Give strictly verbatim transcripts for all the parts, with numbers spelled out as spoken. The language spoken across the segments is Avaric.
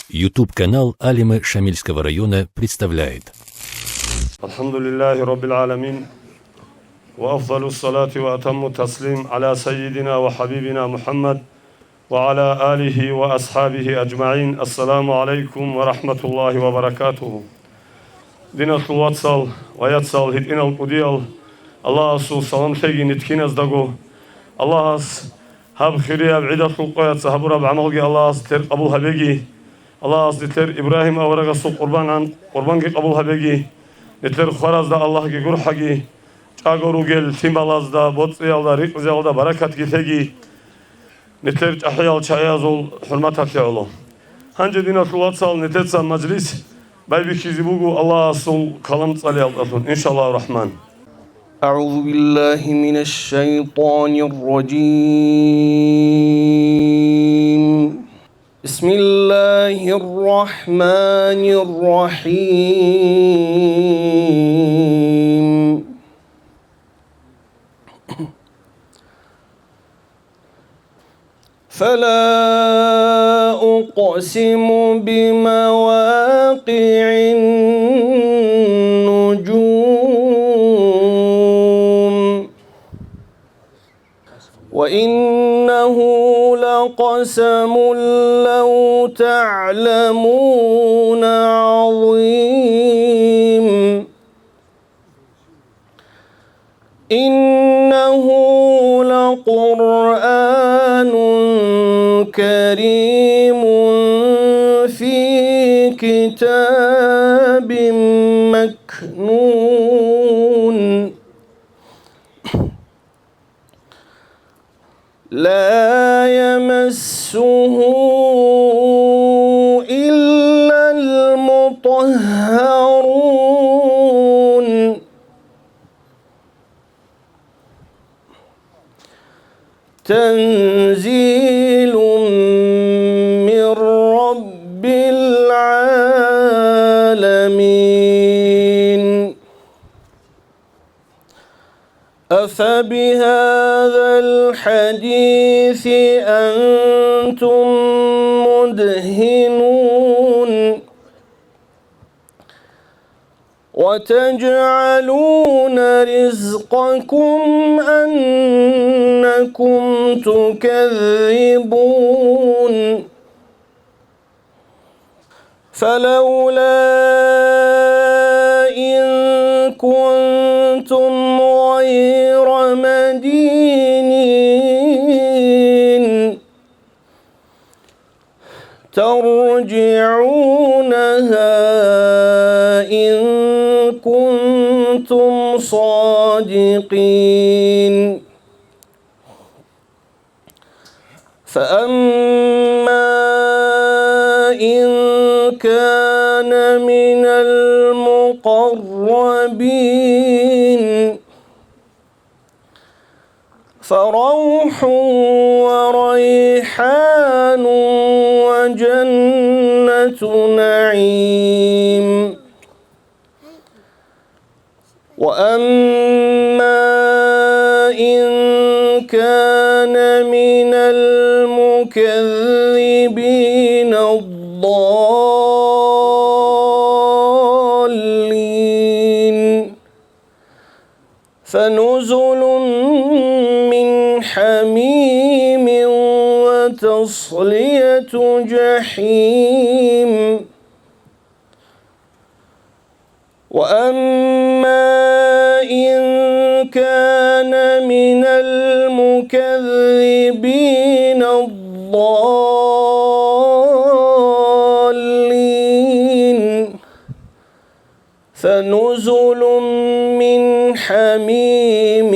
YouTube-канал Алимы Шамильского района представляет. الحمد لله رب العالمين، وأفضل الصلاة وأتم التسليم على سيدنا وحبيبنا محمد وعلى آله وأصحابه أجمعين. السلام عليكم ورحمة الله وبركاته. Диналъул вацал ва яцал, гьитӀинал кӀудиял, Аллагьасул салам лъеги нилъ киназдаго. Аллагьас гьаб хирияб гӀидалъул къоялъ гьабураб гӀамалги Аллагьас нилъер къабул гьабеги. Аллагьас нилъер Ибрагьим аварагасул къурбангӀан къурбанги къабул гьабеги. Нилъер хваразда Аллагьги гурхӀаги. ЧӀаго ругел лъималазда, боцӀиялда, ризкъиялда баракатги лъеги. Нилъер чӀахӀиял чагӀиязул хӀурматалъе гӀоло. Гьанже, диналъул вацал, нилъеца мажлис байбихьизе буго Аллагьасул калам цӀалиялдалъун, иншаллагьу рахӀман. أعوذ بالله من الشيطان الرجيم. بسم الله الرحمن الرحيم. فلا أقسم بمواقع النجوم. وإنه لقسم لو تعلمون عظيم. إنه لقرآن كريم في كتاب مكنون. لا يمسه إلا المطهرون. تنزيل من رب العالمين. أفبهذا الحديث أنتم مدهنون. وتجعلون رزقكم أنكم تكذبون. فلولا إن كنتم غير مدينين ترجعونها إن كنتم صادقين. فأما إن كان من المقربين فروح وريحان وجنة نعيم. وأما إن كان من المكذبين الضالين فنزل من حميم وتصلية جحيم. وأما إن كان من المكذبين الضالين فنزل من حميم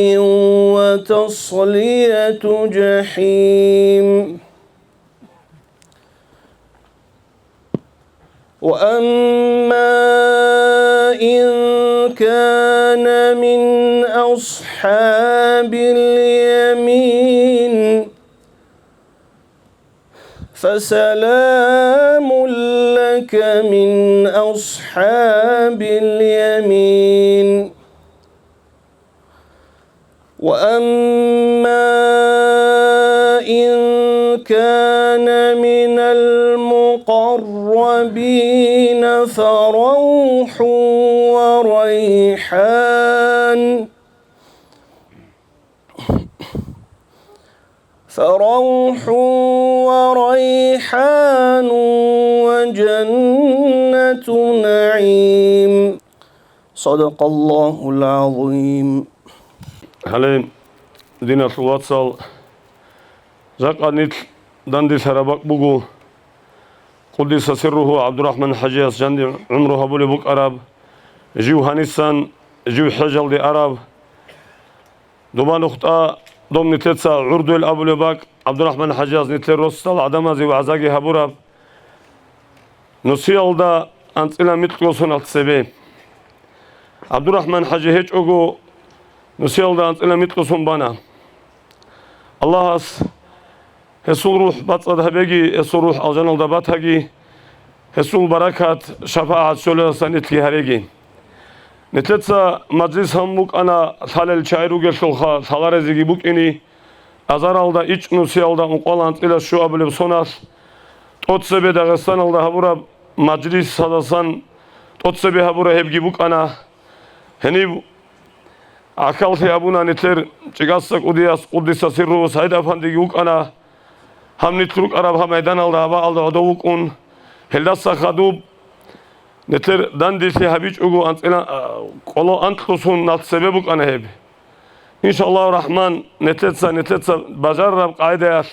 وتصلية جحيم. وأما إن كان من أصحاب اليمين فسلام لك من أصحاب اليمين. وأما إن كان من المقربين فروح وريحان فروح وريحان وجنة نعيم. صدق الله العظيم. Гьале, диналъул вацал, жакъа нилъ данделъараб бакӀ буго, къуддиса сирругьу ГӀабдурахӀман ХӀажияс жанде гӀумру гьабулеб букӀараб, жив гьанисан, жив хӀежалде араб, доба нухда доб нилъеца гӀурдуел абулеб бакӀ, ГӀабдурахӀман ХӀажияс нилъер росдал гӀадамазе вагӀзаги гьабураб, нусиялда анцӀила микьго соналъ цебе. ГӀабдурахӀман ХӀажи гьечӀого, нусиялда анцӀила микьго сон бана. Аллагьас гьесул рухӀ бацӀцӀад гьабеги, гьесул рухӀ алжаналда батаги, гьесул баракат, шапагӀат щолелдаса нилъги гьареги. Нилъеца мажлис гьабун букӀана, лъалел чагӀи ругелъулха, лъаларезеги букӀине, азаралда ичӀ нусиялда ункъоялда анцӀила щуабилеб соналъ, тӀоцебе Дагъистаналда гьабураб мажлисалдасан тӀоцебе гьабураб гьебги букӀана. Гьениб гӀахьаллъи гьабуна нилъер ЧӀикӀаса кӀудияс, къуддиса сирругьу, СагӀид-афандиги вукӀана. Гьаб нилъ рукӀараб гьаб майданалда, гьаб бакӀалда гӀодов вукӀун. Гьелдаса хадуб нилъер данделъи гьабичӀого анцӀила, а, къоло анкьго соналъ цебе букӀана гьеб. Иншаллагьу рахӀман, нилъеца, нилъеца бажарараб къагӀидаялъ,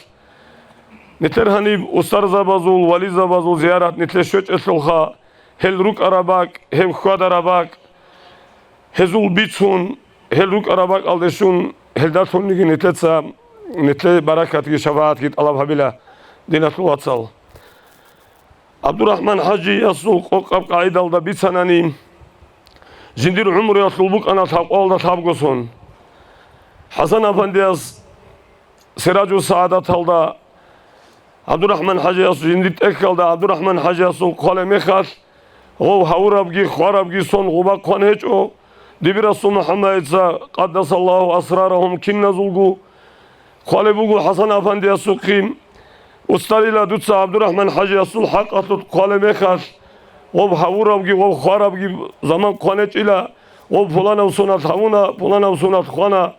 нилъер гьаниб устарзабазул, вализабазул зиярат нилъе щвечӀелъулха, гьел рукӀараб бакӀ, гьеб хьвадараб бакӀ, гьезул бицун, гьел рукӀараб бакӀалде щун, гьелдалъунниги нилъеца, нилъее баракатги шапагӀатги тӀалаб гьабила, диналъул вацал. ГӀабдурахӀман ХӀажиясул къокъаб къагӀидалда бицанани, жиндир гӀумруялъул букӀана лъабкъоялда лъабго сон. ХӀасан-афандияс Сираджу СагӀадаталда ГӀабдурахӀман ХӀажияс, жиндир тӀехьалда ГӀабдурахӀман ХӀажиясул хъвалеб мехалъ, гъов гьавурабги хварабги сон гъуба хъван гьечӀо, дибирасул МухӀаммадица, къаддасаллагьу асрарагьум, киназулго хъвалеб буго ХӀасан-афандиясухъе: «Устарила, дуца ГӀабдурахӀман ХӀажиясул хӀакъалъулъ хъвалеб мехалъ, гъоб гьавурабги, гъоб хварабги заман хъван гьечӀила, гъоб пуланав соналъ гьавуна, пуланав соналъ хвана,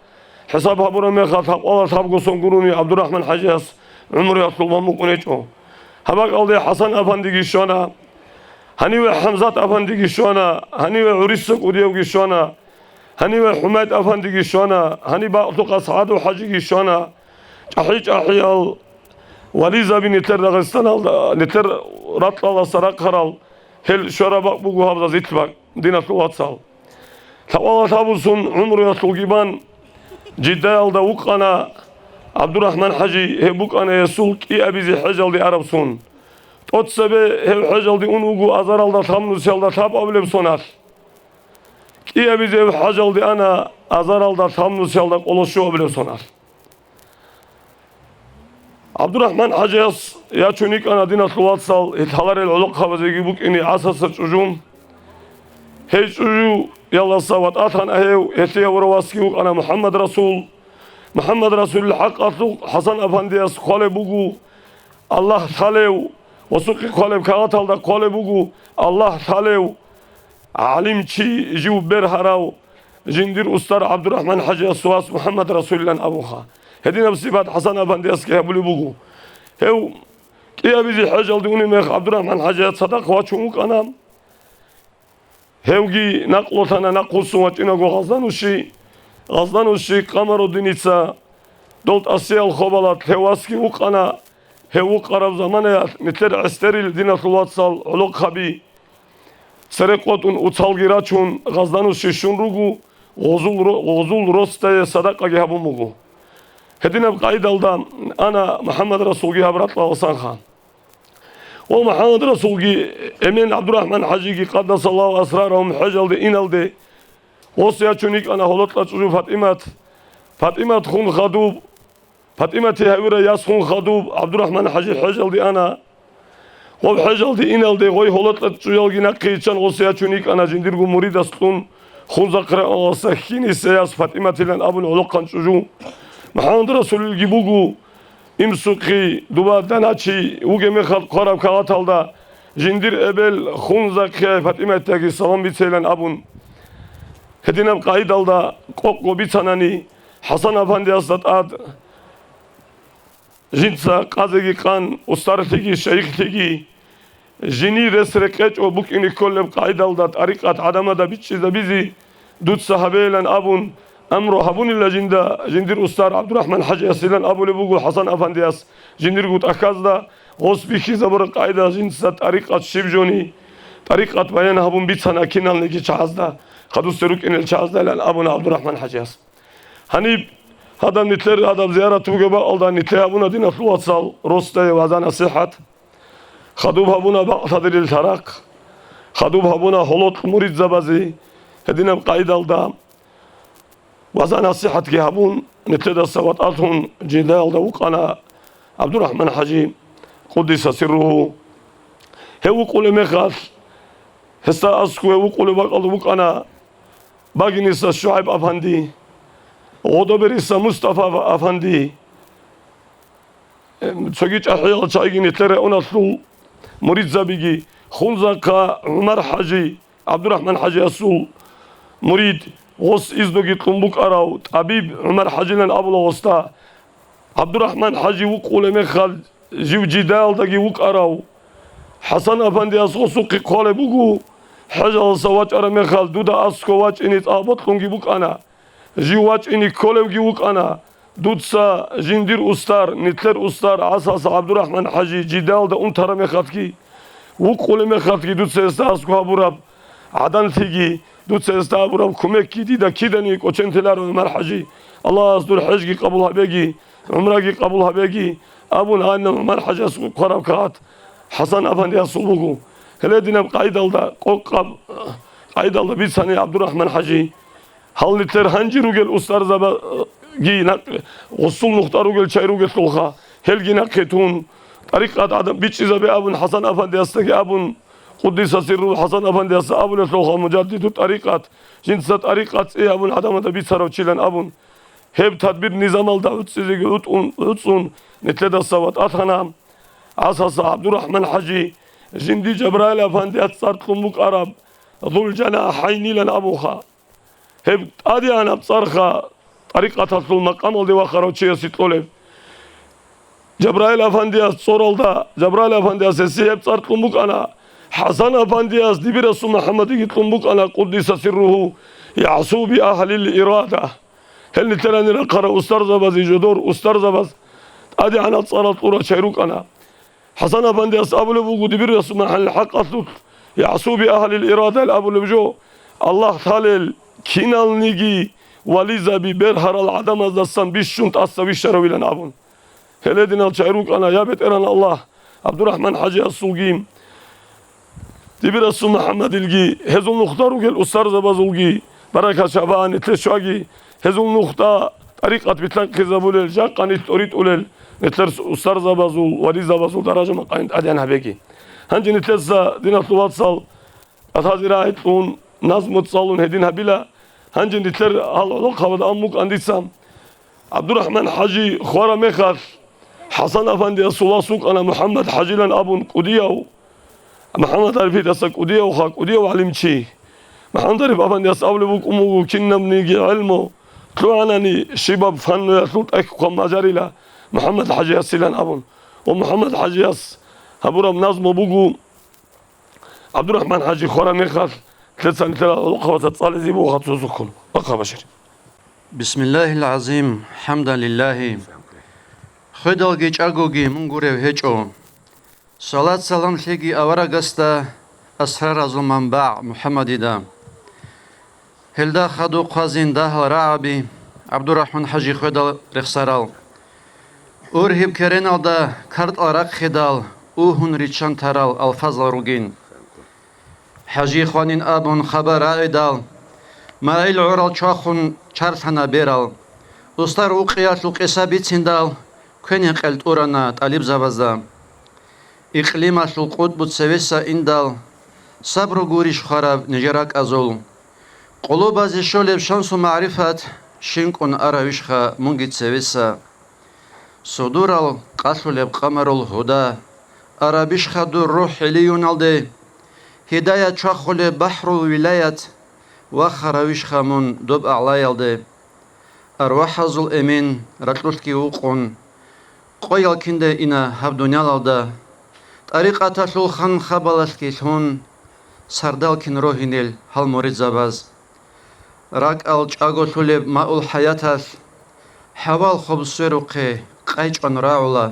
хӀисаб гьабураб мехалъ, лъабкъоялда лъабго сон гурони ГӀабдурахӀман ХӀажияс гӀумруялъул бан букӀун гьечӀо». Гьаб бакӀалде ХӀасан-афандиги щвана, гьаниве ХӀамзат-афандиги щвана, гьаниве ГӀуриса кӀудиявги щвана. Гьаниве ХӀумайд-афандиги щвана, гьаниб бакълъухъа СагӀадов ХӀажиги щвана. ЧӀахӀи-чӀахӀиял вализаби нилъер Дагъистаналда, нилъер ракьалдаса рахъарал, гьел щвараб бакӀ буго гьаб Зазил бакӀ, диналъул вацал. Лъабкъоялда лъабго сон гӀумруялъулги бан, Жиддаялда вукъана ГӀабдурахӀман ХӀажи, гьеб букӀана гьесул кӀиабизе хӀежалде араб сон. ТӀоцебе гьев хӀежалде ун вуго азаралда лъабнусиялда лъабабилеб соналъ. КӀиабизе гьев хӀежалде ана азаралда лъабнусиялда къоло щуабилеб соналъ. ГӀабдурахӀман ХӀажияс ячун йикӀана, диналъул вацал, гьел лъаларел гӀолохъабазеги букӀине ГӀасаса чӀужу. Гьей чӀужуялдаса ватӀалъана гьев, гьелъие гьавурав васги вукӀана МухӀаммад-расул. МухӀаммад-расулил хӀакъалъулъ ХӀасан-афандияс хъвалеб буго, Аллагь лъалев, гъосухъе хъвалеб кагъаталда хъвалеб буго, Аллагь лъалев, гӀалимчи, жив бергьарав, жиндир устар ГӀабдурахӀман ХӀажияс вас МухӀаммад-расулилан абуха. Гьединаб сипат ХӀасан-афандиясги гьабулеб буго. Гьев кӀиабизе хӀежалде унеб мех ГӀабдурахӀман ХӀажияс цадахъ вачун вукӀана. Гьевги накълулъана, нахъвуссун вачӀинаго Гъазданущи. Гъазданущи Къамаруддиница, дол тӀасиял хобалат, гьев васги вукъана. Гьев вукъараб заманаялъ нилъер гӀестерил, диналъул вацал, гӀолохъаби цере къотӀун, уцалги рачун, Гъазданущи щун руго, гъозул ро-, гъозул росдае садакъаги гьабун буго. Гьединаб къайдалда ана МухӀаммад-расулги гьаб ракьалдасанха. Ва МухӀаммад-расулги, эмен ГӀабдурахӀман ХӀажиги, къаддасаллагьу асрарагьум, хӀежалде иналде, гъос ячун йикӀана гьолокьа чӀужу ПатӀимат. ПатӀимат хун хадуб, ПатӀиматие гьавирай яс хун хадуб, ГӀабдурахӀман ХӀажи хӀежалде ана. Гъоб хӀежалде иналде гъой гьолокьа чӀужуялги нахъе йиччан гъос ячун йикӀана жиндирго муридас кьун, хун захъраалдаса хьиниса яс ПатӀиматилан абун гӀолохъан чӀужу. МухӀаммад-расулилги буго, Имсухъе дуба даначи вугеб мехалъ хъвараб кагъаталда жиндир эбел Хунзахъе ПатӀиматидаги салам бицейилан абун, гьединаб къайдалда къокъго бицанани, ХӀасан-афандиясда тӀад жинца къазеги къан, устарлъиги шайихлъиги, жиний рес рекъечӀо букӀине кколеб къайдалда тӀарикъат гӀадамазда бичӀчӀизабизе дуца гьабейилан абун, амру гьабунила жинда, жиндир устар ГӀабдурахӀман-хӀажиясилан абулеб буго ХӀасан-афандияс жиндирго тӀахьазда, гъос бихьизабураб къайда жинца тӀарикъат щиб жони, тӀарикъат баян гьабун бицана киналниги чагӀазда, хадусде рукӀинел чагӀаздайилан абуна ГӀабдурахӀман-хӀажияс. Гьаниб гьадаб нилъер гьадаб зиярат бугеб бакӀалда нилъее гьабуна, диналъул вацал, росдае вагӀза-насихӀат. Хадуб гьабуна бакълъадерил лъарахъ. Хадуб гьабуна гьолокь муридзабазе гьединаб къайдалда вагӀза-насихӀатги гьабун, нилъедаса ватӀалъун жидаялда вукъана ГӀабдурахӀман-хӀажи, къуддиса сирругьу. Гьев вукъулеб мехалъ, гьесда аскӀове вукъулеб бакӀалда вукӀана Багиниса ШугӀайб-афанди, Гъодобериса Мустафа-афанди, эм, цоги чӀахӀиял чагӀиги нилъер регӀуналъул муридзабиги, Хунзахъа ГӀумар-хӀажи, ГӀабдурахӀман-хӀажиясул мурид, гъос издоги кьун букӀарав ТӀабиб ГӀумар-хӀажилан абула гъосда. ГӀабдурахӀман-хӀажи вукъулеб мехалъ, жив жидаялдаги вукӀарав ХӀасан-афандияс гъосухъе хъвалеб буго, хӀежаласа вачӀараб мехалъ дуда аскӀов вачӀине цӀакъ бокьунги букӀана. Жив вачӀине кколевги вукӀана. Дуца жиндир устар, нилъер устар ГӀасаса ГӀабдурахӀман-хӀажи жидаялда унтараб мехалъги, вукъулеб мехалъги дуца гьесда аскӀов гьабураб гӀаданлъиги, дуца гьесда гьабураб кумекги дида киданиги кӀочон теларо, ГӀумар-хӀажи. Аллагьас дур хӀежги къабул гьабеги, гӀумраги къабул гьабеги, абун гьанна ГӀумар-хӀажияс хъвараб кагъат ХӀасан-афандиясул буго. Гьеле динаб къайдалда, къокъаб къайдалда бицани ГӀабдурахӀман-хӀажи. Гьал нилъер гьанже ругел устарзабаги нахъ-, гъусул нухда ругел чагӀи ругелъулха, гьелги нахъе тун, тӀарикъат гӀадамазда бичӀчӀизабе абун, ХӀасан-афандиясдаги абун, къуддиса сирругьу, ХӀасан-афандиясда абулелъулха, мужаддиду тӀарикъат, жинца тӀарикъат цӀи гьабун гӀадамазда бицарав чилан абун, гьеб тадбир-низамалда гӀуцӀизеги гӀутӀун, гӀуцӀун, нилъедаса ватӀалъана ГӀасаса ГӀабдурахӀман-хӀажи, жинди Жабраил-афандияс цӀар кьун букӀараб ЗулжанахӀайнилан абунха. Гьеб тӀадегӀанаб цӀарха тӀарикъаталъул макъамалде вахарав чиясе кьолеб. Жабраил-афандияс цӀоралда, Жабраил-афандияс гьесие гьеб цӀар кьун букӀана, ХӀасан-афандияс дибирасул МухӀаммадиги кьун букӀана, къуддиса сирругьу, ЯгӀсу би агьлил ирада. Гьел нилъер гьанир рахъарал устарзабазе жодор устарзабаз тӀадегӀанал цӀарал кьурал чагӀи рукӀана. ХӀасан-афандияс абулеб буго, дибирасул МухӀаммадил хӀакъалъулъ, ЯгӀсу би агьлил ирада абулеб жо, Аллагь лъалел киналниги вализаби бергьарал гӀадамаздасан бищун тӀаса вищаравилан абун. Гьеле динал чагӀи рукӀана, я БетӀергьан Аллагь, ГӀабдурахӀман-хӀажиясулги, дибирасул МухӀаммадилги, гьезул нухда ругел устарзабазулги баракат шабагӀан нилъе щваги, гьезул нухда тӀарикъат битӀарахъизабулел, жакъа нилъ тӀоритӀулел, нилъер устарзабазул, вализабазул даража-макъамин тӀадегӀан гьабеги. Гьанже нилъеца, диналъул вацал, кӀалъазе рагӀи кьун, назму цӀалун гьедин гьабила. Гьанже нилъер гьал гӀолохъабазда ан букӀан дица. ГӀабдурахӀман-хӀажи хвараб мехалъ, ХӀасан-афандиясул вас вукӀана МухӀаммад-хӀажилан абун кӀудияв, МухӀаммад-Арифидаса кӀудиявха, кӀудияв гӀалимчи. МухӀаммад-Ариф-афандияс абулеб букӀун буго, кинабниги гӀелму лъугӀанани, щибаб фаннуялъул тӀехь хъван бажарила МухӀаммад-хӀажиясилан абун. Ва МухӀаммад-хӀажияс гьабураб назму буго, ГӀабдурахӀман-хӀажи хвараб мехалъ, лъецан лъела гӀолохъабазда цӀализе буго цо зухъун. Бахъа башир. Бисмиллагьил гӀазим, хӀамдан лиллагьи. Хведалги чӀагоги мун гурев гьечӀо. Салат-салам лъеги аварагасда, асраразул манбагӀ МухӀаммадида. Гьелда хадуб хъвазин дагьал рагӀаби, ГӀабдурахӀман-хӀажи хведал рехсарал. Ургьиб кереналда картӀал рахъидал, угьун риччан тарал алфазал ругин. ХӀажи хванин абун хабар рагӀидал, магӀил гӀорал чвахун чарлъана берал. Устар Рукъиялъул къиса бициндал, квен-гьекъел тӀурана тӀалибзабазда. Икълималъул къутӀбу цевеса индал, сабру гурищ хвараб нижер ракӀазул? Къулубазе щолеб шамсу магӀрифат, щинкӀун аравищха мунги цевеса? Судурал къалъулеб къамарул гьуда, арабищха дур рухӀ гӀилиюналде, гьидаят чвахулеб бахӀрул вилаят, вахаравищха мун доб агӀлаялде. АрвахӀазул эмин ракьулъги вукъун, къоял кинде ина гьаб дуниялалда, тӀарикъаталъул хан хабалалъги лъун, сардал кин рогьинел гьал муридзабаз. РакӀал чӀаголъулеб маул хӀаяталъ, хӀавал хоб сверухъе къайчӀван рагӀула.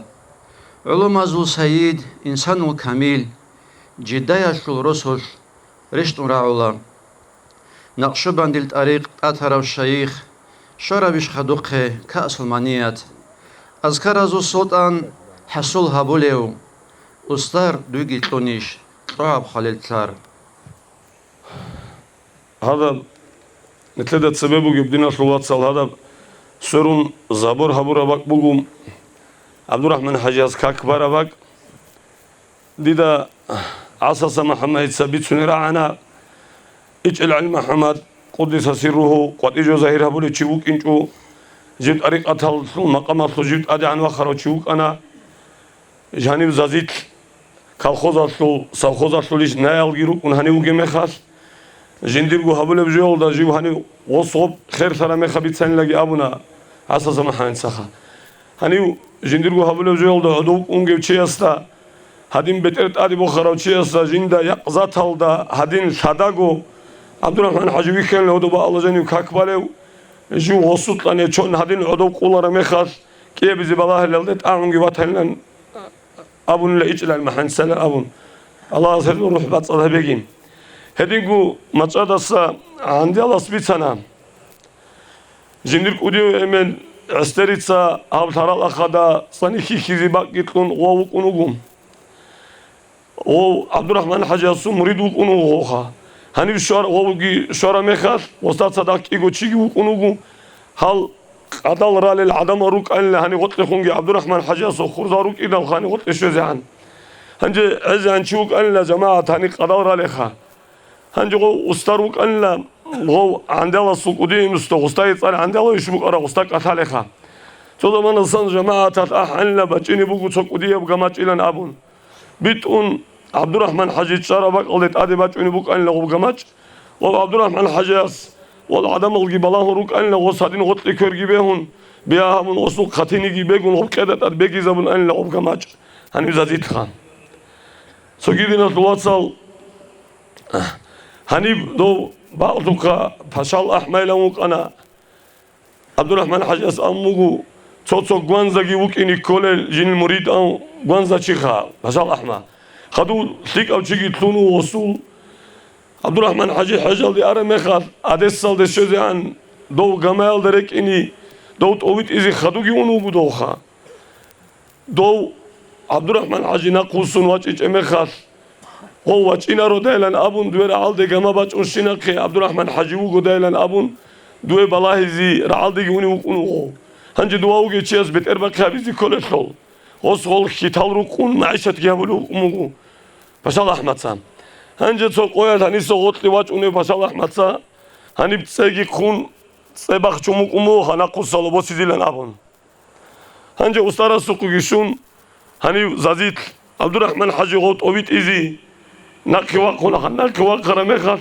ГӀулумазул сайид, инсанул камил, жидаялъул росулъ рещтӀун рагӀула. Накъшубандил тӀарикъ тӀатарав шайих, щварабищха духъе касул маният? Азкаразул султӀан хӀасул гьабулев, устар дуйги кьунищ кьогӀаб хвалел лъар? Гьадаб, нилъеда цебе бугеб, диналъул вацал, гьадаб сверун забор гьабураб бакӀ буго, ГӀабдурахӀман ХӀажияс как бараб бакӀ. Дида ГӀасаса МухӀаммадица бицунеб рагӀана, ИчӀел ГӀалимухӀаммад, къуддиса сирругьу, къватӀире жо загьир гьабулев чи вукӀинчӀо, жиб тӀарикъаталъул макъамалъул жиб тӀадегӀан вахарав чи вукӀана. Жанив Зазил колхозалъул, совхозалъулищ наялги рукӀун гьанив вугеб мехалъ, жиндирго гьабулеб жоялда жив гьанив гъос гъоб херлъараб мехалъ бицанилаги абуна ГӀасаса МухӀаммадицаха. Гьанив жиндирго гьабулеб жоялда гӀодов вукӀунгев чиясда, гьадин бетӀер тӀаде бухарав чиясда жинда якъзаталда гьадин лъадаго ГӀабдурахӀман ХӀажи вихьанила гьодоба Аллагь жанив как балев, жив гъосукьа нечон гьадин гӀодов къулараб мехалъ, кӀиабизе балагьилалде тӀагӀунги ватанилан абунила ИчӀел ГӀалимухӀаммадицала абун, Аллагьас гьезул рухӀ бацӀцӀад гьабеги. Гьединго мацӀадаса гӀандиялас бицана. Жиндир кӀудияв эмен ГӀестерица гьаб лъарал ахада цӀани хьихьизе бакӀги кьун гъов вукӀун вуго. Гъов ГӀабдурахӀман ХӀажиясул мурид вукӀун вугоха. Гьанив щвар-, гъовги щвараб мехалъ, гъосда цадахъ кӀиго чиги вукӀун вуго. Гьал къадал ралел гӀадамал рукӀанила гьанив гъоркьехунги ГӀабдурахӀман ХӀажиясул хурзал рукӀиналха гьанив гъоркье щвезегӀан. Гьанже гӀезегӀан чи вукӀанила, жамагӀат, гьанив къадал ралеха. Гьанже гъов устар вукӀанила, гъов гӀандаласул кӀудияв имусда, гъусда цӀар гӀандала иш букӀара, гъусда кӀалъалеха. Цо заманасан жамагӀаталъ ахӀанила бачӀине буго цо кӀудияб гамачӀилан абун. БитӀун ГӀабдурахӀман ХӀажи чӀараб бакӀалде тӀаде бачӀунеб букӀанила гъоб гамачӀ, ва ГӀабдурахӀман ХӀажияс вал гӀадамалги балагьун рукӀанила гъос гьадин гъоркье кверги бегьун, бигьа гьабун гъосул хъатиниги бегун гъоб къеда тӀад бегизабун анила гъоб гамачӀ гьанив Зазилха. Цоги, диналъул вацал, гьаниб дов бакълъухъа Пашал АхӀмайилан вукӀана. ГӀабдурахӀман ХӀажияс абун буго, цо-цо гванзаги вукӀине кколел жинил мурид ав гванзачиха, Пашал АхӀма. Хадув лъикӀав чиги лъун вуго гъосул. ГӀабдурахӀман ХӀажи хӀежалде араб мехалъ, Одессалде щвезегӀан дов гамаялда рекӀине, дов тӀовитӀизе хадуги ун вуго довха. Дов ГӀабдурахӀман ХӀажи нахъвуссун вачӀичӀеб мехалъ, гъов вачӀинародайилан абун, дуе рагӀалде гама бачӀунщинахъе ГӀабдурахӀман ХӀажи вугодайилан абун, дуе балагьизе рагӀалдеги унев вукӀун вуго. Гьанже дова вугев чияс бетӀер бахъи гьабизе кколелъул, гъос гъол хьитал рукъун магӀишатги гьабулев вукӀун вуго Пашал АхӀмаца. Гьанже цо къоялъ гьаниса гъоркье вачӀунев Пашал АхӀмаца гьаниб цӀеги хъун, цӀе бахчун вукӀун вуго, гьанахъуса ло босизилан абун. Гьанже устарасухъеги щун, гьанив Зазил ГӀабдурахӀман ХӀажи гъов тӀовитӀизе нахъе вахъуна, нахъе вахъараб мехалъ,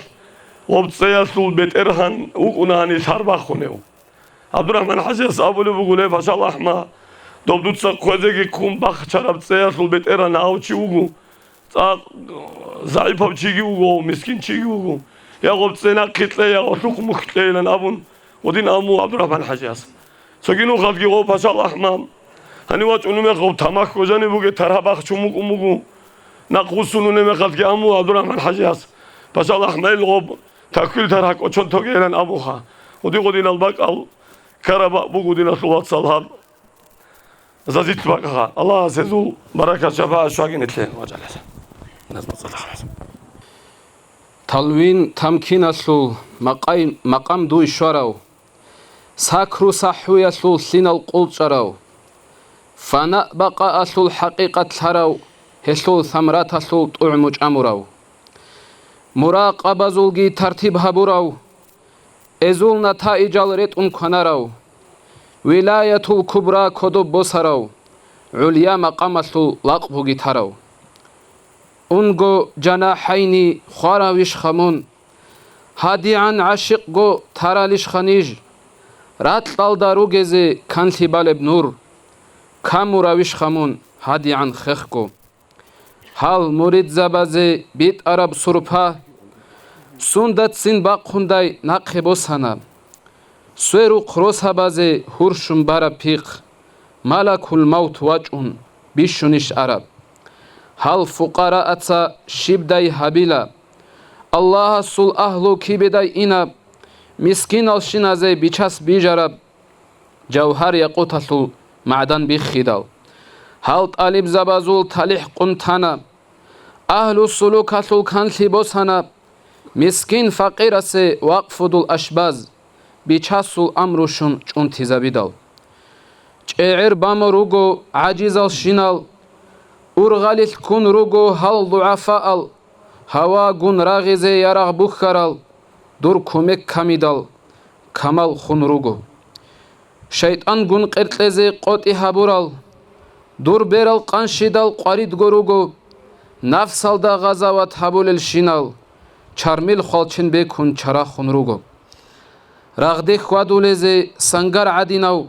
гъоб цӀеялъул бетӀергьан вукӀуна гьанив лъар бахунев. ГӀабдурахӀман ХӀажияс абулеб буго, ле, Пашал АхӀма, доб дуца хъвезеги хъун бахчараб цӀеялъул бетӀергьан гьав чи вуго, цӀакъ загӀипав чиги вуго, мискин чиги вуго, я гъоб цӀе нахъе кье, я гъолъухъ мухь кьейилан абун, гъодин абун буго ГӀабдурахӀман ХӀажияс. Цоги нухалъги гъов Пашал АхӀма, гьанив вачӀунеб мехалъ гъов тамахь гьожаниб бугеб таргьа бахчун букӀун буго. Нахъвуссун унеб мехалъги абун буго ГӀабдурахӀман ХӀажияс, Пашал АхӀмайил гъоб таквил таргьа кӀочон тогейилан абуха. Гъоди-гъодинал бакӀал ккараб буго, диналъул вацал, гьаб Зазил бакӀаха. Аллагьас гьезул баракат, шапагӀат щвагин итлъе. Талвин тамкиналъул макъай-, макъам дуй щварав, сакру сахӀуялъул лъинал къулчӀарав, фана бакъаалъул хӀакъикъат лъарав, гьелъул самраталъул тӀугӀму чӀамурав, муракъабазулги тартиб гьабурав, эзул натаижал ретӀун кванарав, вилаятул кубра кодоб босарав, гӀулия макъамалъул лакъ бугитарав. Унго жанахӀайни хваравищха мун, гьадигӀан гӀашикъго таралищха ниж, ракьалда ругезе канлъи балеб нур, камуравищха мун гьадигӀан хехго. Гьал муридзабазе битӀараб сурпа сундацин бахъундай нахъе босана. Сверухъ росабазе гьурщун бараб пихъ, малакул мавт вачӀун бищунищ араб? Гьал фукъарааца щибдай гьабила? Аллагьасул агьлу кибедай инаб, мискиналщиназе бичас бижараб жавгьар-якъуталъул магӀдан биххидал, гьал тӀалибзабазул талихӀ къун тана, агьлу-сулукалъул канлъи босана, мискин-факъирасе вакъфудул ашбаз, бичасул амру щун чӀунтизабидал. ЧӀегӀер баму руго гӀажизалщинал, ургъалилъ ккун руго гьал дугӀафаал, гьавагун рагъизе ярагъ бухьарал, дур кумек камидал камал хун руго. ШайтӀангун къеркьезе къотӀи гьабурал, дур берал къанщидал къваридго руго, нафсалда гъазават гьабулелщинал, чармил хвалчен бекун чарахун руго. Рагъде хьвадулезе сангар гӀадинав,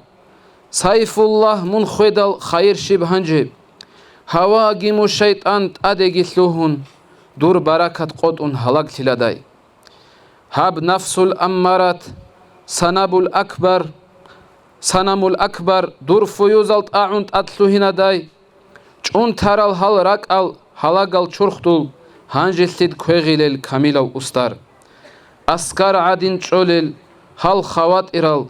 Сайфуллагь, мун хведал хайир щиб гьанже? Гьаваги мун шайтӀан тӀадеги лъугьун, дур баракат къотӀун гьалаглъиладай. Гьаб нафсул аммарат, санабул акбар, санамул акбар, дур фуюзал тӀагӀун тӀад лъугьинадай. ЧӀунтарал гьал ракӀал гьалагал чурхдул, гьанжелъид квегъилел камилав устар. Аскар гӀадин чӀолел гьал хаватӀирал,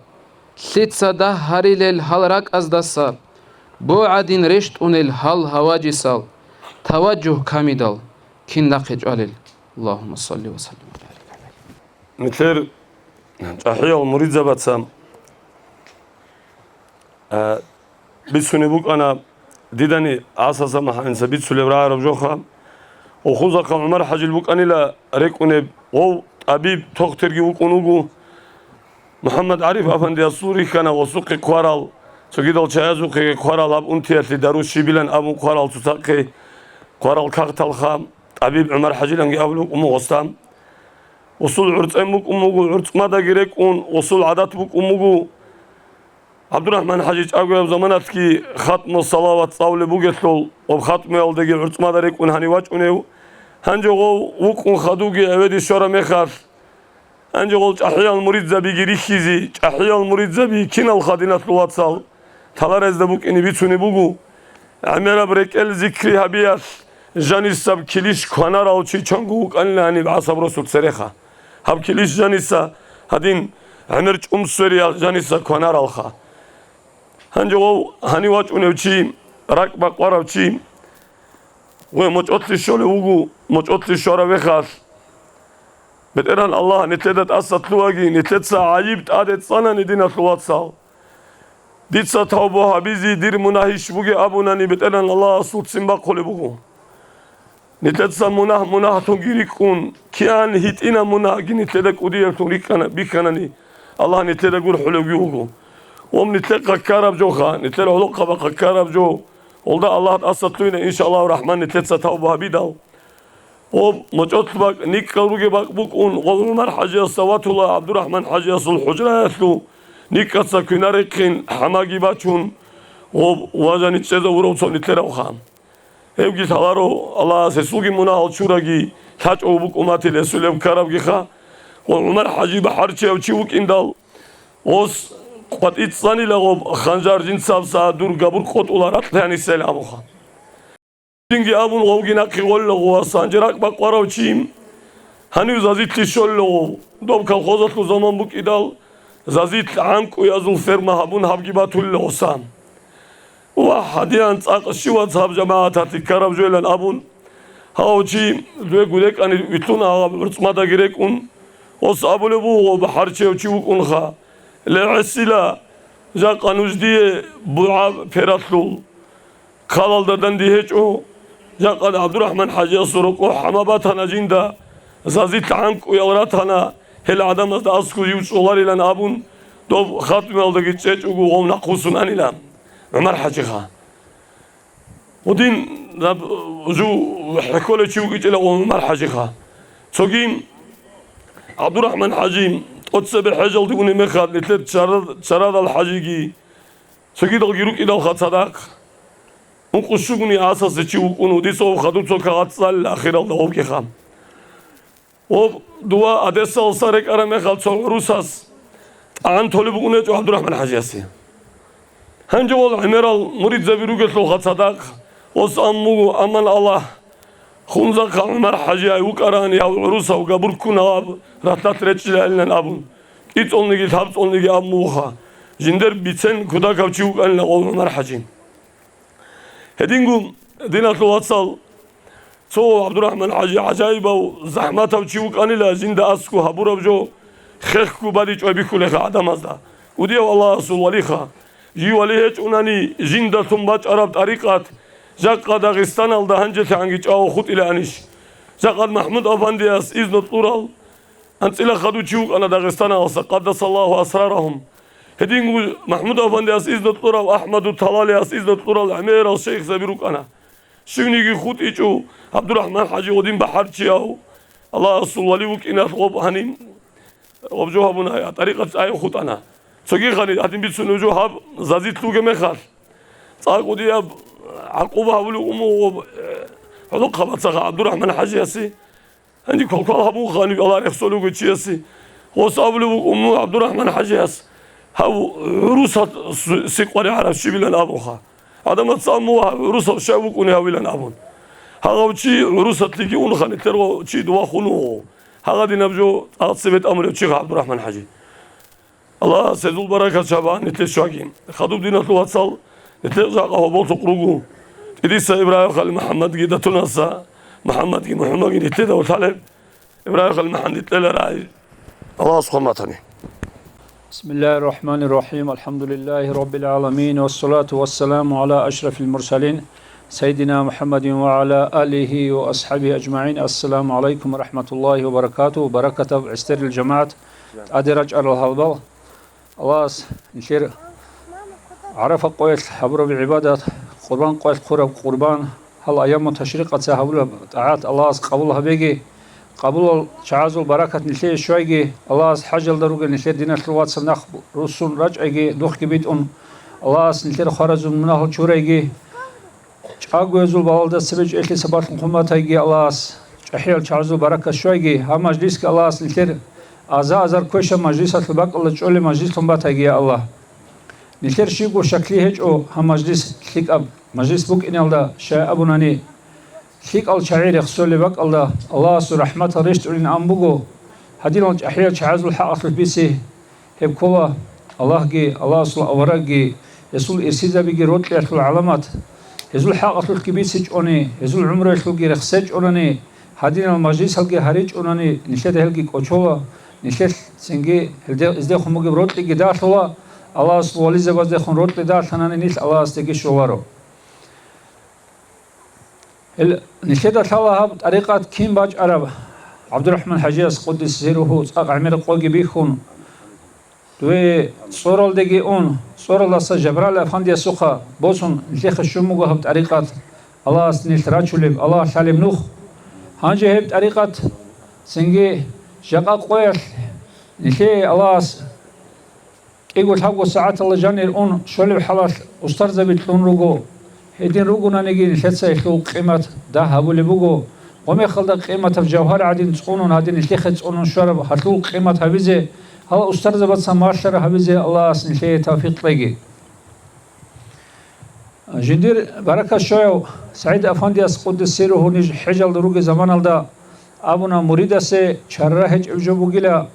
лъица дагь гьарилел гьал ракӀаздаса, бо гӀадин рещтӀунел гьал гьаважисал, таважжугь камидал кин нахъе чӀвалел. Аллагьумма салли ва саллим ва барик гӀалайгьи. Нилъер чӀахӀиял муридзабаца, а, бицунеб букӀана, дидани гӀасаса махӀанца бицулеб рагӀараб жоха. Ухузахъа ГӀумар-хӀажил букӀанила рекӀунеб, гъов тӀабиб, тохтирги вукӀун вуго. МухӀаммад-ГӀариф-афандиясул рихьана гъосухъе кварал, цогидал чагӀазухъеги кварал гьаб унтиялъе дару щибилан абун кварал цоцахъе, кварал кагъталха, тӀабиб ГӀумар-хӀажиланги абулеб букӀун буго гъосда. Гъосул гӀурцӀен букӀун буго, гӀурцӀмадаги рекӀун, гъосул гӀадат букӀун буго. ГӀабдурахӀман-хӀажи чӀагояб заманалъги хатму салават цӀалулеб бугелъул, гъоб хатмуялдаги гӀурцӀмада рекӀун гьанив вачӀунев. Гьанже гъов вукӀун хадуги гӀеведе щвараб мехалъ, гьанже гъол чӀахӀиял муридзабиги рихьизе, чӀахӀиял муридзаби киналха, диналъул вацал, таларезда букӀине бицунеб буго. ГӀемераб рекӀел зикри гьабиялъ жанисаб килищ кванарав чи чанго вукӀанила гьаниб гӀасаб росул цереха. Гьаб килищ жаниса гьадин гӀемер чӀумсвериял жаниса кванаралха. Гьанже гъов гьанив вачӀунев чи, ракӀ бакъварав чи, гъой мочӀолъи щолев вуго, мочӀолъи щвараб мехалъ, БетӀергьан Аллагь, нилъеда тӀаса лъугьаги, нилъеца гӀайиб тӀаде цӀанани, диналъул вацал. Дица тавба гьабизе дир мунагь иш бугеб абунани, БетӀергьан Аллагьасул ццин бахъулеб буго. Нилъеца мунагь мунагьлъунги рикӀкӀун, кигӀан гьитӀинаб мунагьги нилъеда кӀудияблъун рикӀкӀана, бихьанани, Аллагь нилъеда гурхӀулевги вуго. Ва нилъехъа ккараб жоха, нилъер гӀолохъабахъа ккараб жо, гьолда Аллагь тӀаса лъугьина, иншааллагьу рахӀман, нилъеца тавба гьабидал. Гъоб мочӀолъ бакӀ, никӀкӀал ругеб бакӀ букӀун, гъоб ГӀумар-хӀажиясда ватула ГӀабдурахӀман-хӀажиясул хӀужраялъул никӀкӀаца квинар рехъин, хӀамаги бачун, гъоб важани чӀезавурав цо нилъеравха. Гьевги лъаларо, Аллагьас гьесулги мунагьал чураги, лъачӀого букӀун батил гьесул гьеб ккарабгиха. Гъоб ГӀумар-хӀажи бахӀарчияв чи вукӀиндал, гъос къватӀи цӀанила гъоб ханжар жинцаб сагӀат дур габур къотӀула ракьлъи гьанисел абуха. Динги абун, гъовги нахъе гъолла гъуваса, гьанже ракӀ бакъварав чи. Гьанив Зазитлъи щолла гъов. Доб колхозалъул заман букӀидал, Зазитлъ гӀанкӀуязул ферма гьабун, гьабги батулила гъоса. Ва гьадиян цӀакъ щивац гьаб жамагӀаталъе ккараб жойилан абун, гьав чи дуе гурекӀани вилълъуна гьаб гӀурцӀмадаги рекӀун, гъос абулеб буго, гъов бахӀарчияв чи вукӀунха. Ле гӀисила, жакъа нуж дие бугӀа пералъул. Хъалалда данде гьечӀо, жакъа ГӀабдурахӀман-хӀажиясул рокъоб хӀама батана жинда, Зазитлъ гӀанкӀуял ратана, гьел гӀадамазда аскӀов жив чӀоларилан абун, доб хатмуялдаги чӀечӀого гъов нахъвуссун анила ГӀумар-хӀажиха. Гьудин, гьаб, жу хӀехьолев чи вукӀичӀила ГӀумар-хӀажиха. Цоги ГӀабдурахӀман-хӀажи тӀоцебе хӀежалде унеб мехалъ, нилъер чара-, чарадал хӀажиги, цогидалги рукӀиналха цадахъ, ункъо-щугони асасе чи вукӀун, гьудисав хадуб цо кагъат цӀалила ахиралда гъовгиха. Гъоб дова Одессалдаса рекӀараб мехалъ цо гӀурусас тӀагӀан толеб букӀун гьечӀо ГӀабдурахӀман-хӀажиясе. Гьанже гъол гӀемерал муридзаби ругелъулха цадахъ, гъос ан буго, аман Аллагь, хунзахъа ГӀумар-хӀажи ай вукӀарани гьав гӀурусав габурккун гьаб ратат речӀчӀилайилан абун, кӀицӀолниги лъабцӀолниги ан бугоха, жиндер бицен кутакав чи вукӀанила гъов ГӀумар-хӀажи. Гьединго, диналъул вацал, цо ГӀабдурахӀман-хӀажи гӀажаибав, захӀматав чи вукӀанила, жинда аскӀу гьабураб жо хехго бадичӀвай бихьулеха гӀадамазда. КӀудияв Аллагьасул валиха, жив вали гьечӀунани, жиндалъун бачӀараб тӀарикъат жакъа Дагъистаналда гьанжелъагӀанги чӀвав хутӀилаанищ? Жакъа МахӀмуд-афандияс изну кьурал анцӀила хадув чи вукӀана Дагъистаналдаса, къаддасаллагьу асрарагьум. Гьединго МахӀмуд-афандияс изну кьурав, АхӀмаду Талалияс изну кьурал гӀемерал шейхзаби рукӀана. Щивниги хутӀичӀо ГӀабдурахӀман-хӀажи гъудин бахӀарчияв, Аллагьасул вали вукӀиналъ гъоб гьаниб, гъоб жо гьабуна, я тӀарикъат цӀайин хутӀана. Цоги хани гьадин бицунеб жо гьаб зазилъ вугеб мехалъ, цӀакъ кӀудияб гӀакъуба гьабулев умугъ гъоб, э, гӀолохъабацаха ГӀабдурахӀман-хӀажиясе. Гьаниб квалквал гьабун ханиб Аллагь рехсолев вуго чиясе. Гъос абулев вуго умугъ ГӀабдурахӀман-хӀажияс, гьав гӀурусат с-, сикъваригӀараб щибилан абунха. ГӀадамаца аммула гьав гӀурусав щай вукӀуни гьавилан абун. Гьагъав чи гӀурусатлъиги унха, нилъер ва чи дова хун вуго. Гьагъадинаб жо цӀакъ цебе тӀамулев чи ГӀабдурахӀман-хӀажи. Аллагьас гьезул баракат шабагьан нилъе щваги. Хадуб диналъул вацал, нилъер жакъа гьоболлъухъ руго. ТӀидиса Ибрагьим Халил МухӀаммадги, Датунаса МухӀаммадги, МухӀаммадги нилъеда вулъалеб. Ибрагьим Халил МухӀаммад нилъела рагӀи. Аллагьас хъван батани. بسم الله الرحمن الرحيم. الحمد لله رب العالمين. والصلاة والسلام على أشرف المرسلين. سيدنا محمد وعلى آله وأصحابه أجمعين. السلام عليكم ورحمة الله وبركاته. Баракатаб гӀестер, ил жамагӀат, тӀаде рачӀарал гьалбал. Аллагьас нилъер ГӀарафа къоялъ гьабураб гӀибадат, Къурбан къоялъ хъураб къурбан, гьал аяму ташрикъаца гьабулеб тӀагӀат Аллагьас къабул гьабеги, къабулал чагӀазул баракат нилъее щвайги, Аллагьас хӀажалда ругел нилъер диналъул вацал нах руссун рачӀайги, духъги битӀун, Аллагьас нилъер хваразул мунагьал чурайги, чӀагоязул балалда цебе чӀелъи сабаблъун хъуматайги Аллагьас, чӀахӀиял чагӀазул баракат щвайги, гьаб мажлисги Аллагьас нилъер аза-азар квешаб мажлисалъул бакӀалда чӀолеб мажлислъун батайги, я Аллагь. Нилъер щибго щаклъи гьечӀо гьаб мажлис лъикӀаб мажлис букӀиналда, щай абунани, лъикӀал чагӀи рехсолеб бакӀалда Аллагьасул рахӀматал рещтӀунин ан буго, гьадинал чӀахӀиял чагӀазул хӀакъалъулъ бице. Гьеб ккола Аллагьги, Аллагьасул аварагги, гьесул ирсизабиги рокьиялъул гӀаламат. Гьезул хӀакъалъулъги бицичӀони, гьезул гӀумруялъулги рехсечӀонани, гьадинал мажлисалги гьаричӀонани, нилъеда гьелги кӀочола, нилъелъ цинги гьелде, гьездехун бугеб рокьиги далъула, Аллагьасул вализабаздехун рокьи далъанани нилъ Аллагьасдаги щоларо. Гьел нилъеда лъала гьаб тӀарикъат кин бачӀараб. ГӀабдурахӀман-хӀажияс, къуддиса сирругьу, цӀакъ гӀемер къоги бихьун, дуе цӀоралдеги ун, цӀоралдаса Жабраил афандиясухъа босун, нилъехъе щун буго гьаб тӀарикъат, Аллагьас нилъ рачулеб, Аллагь лъалеб нух. Гьанже гьеб тӀарикъат цинги жакъа къоялъ нилъее Аллагьас кӀиго-лъабго сагӀаталда жанир ун щолеб хӀалалъ устарзаби кьун руго. Гьедин ругонаниги, нилъеца гьелъул къимат дагь гьабулеб буго. Гъомехалда къиматаб жавгьар гӀадин цӀунун, гьадин нилъехъе цӀунун щвараб гьалъул къимат гьабизе, гьал устарзабаца малъара гьабизе Аллагьас нилъее тавфикъ кьеги. Жиндир баракат щваяв СагӀид афандияс, къуддиса сирругьу, ниж хӀежалда ругел заманалда абуна, муридасе чара гьечӀеб жо бугила,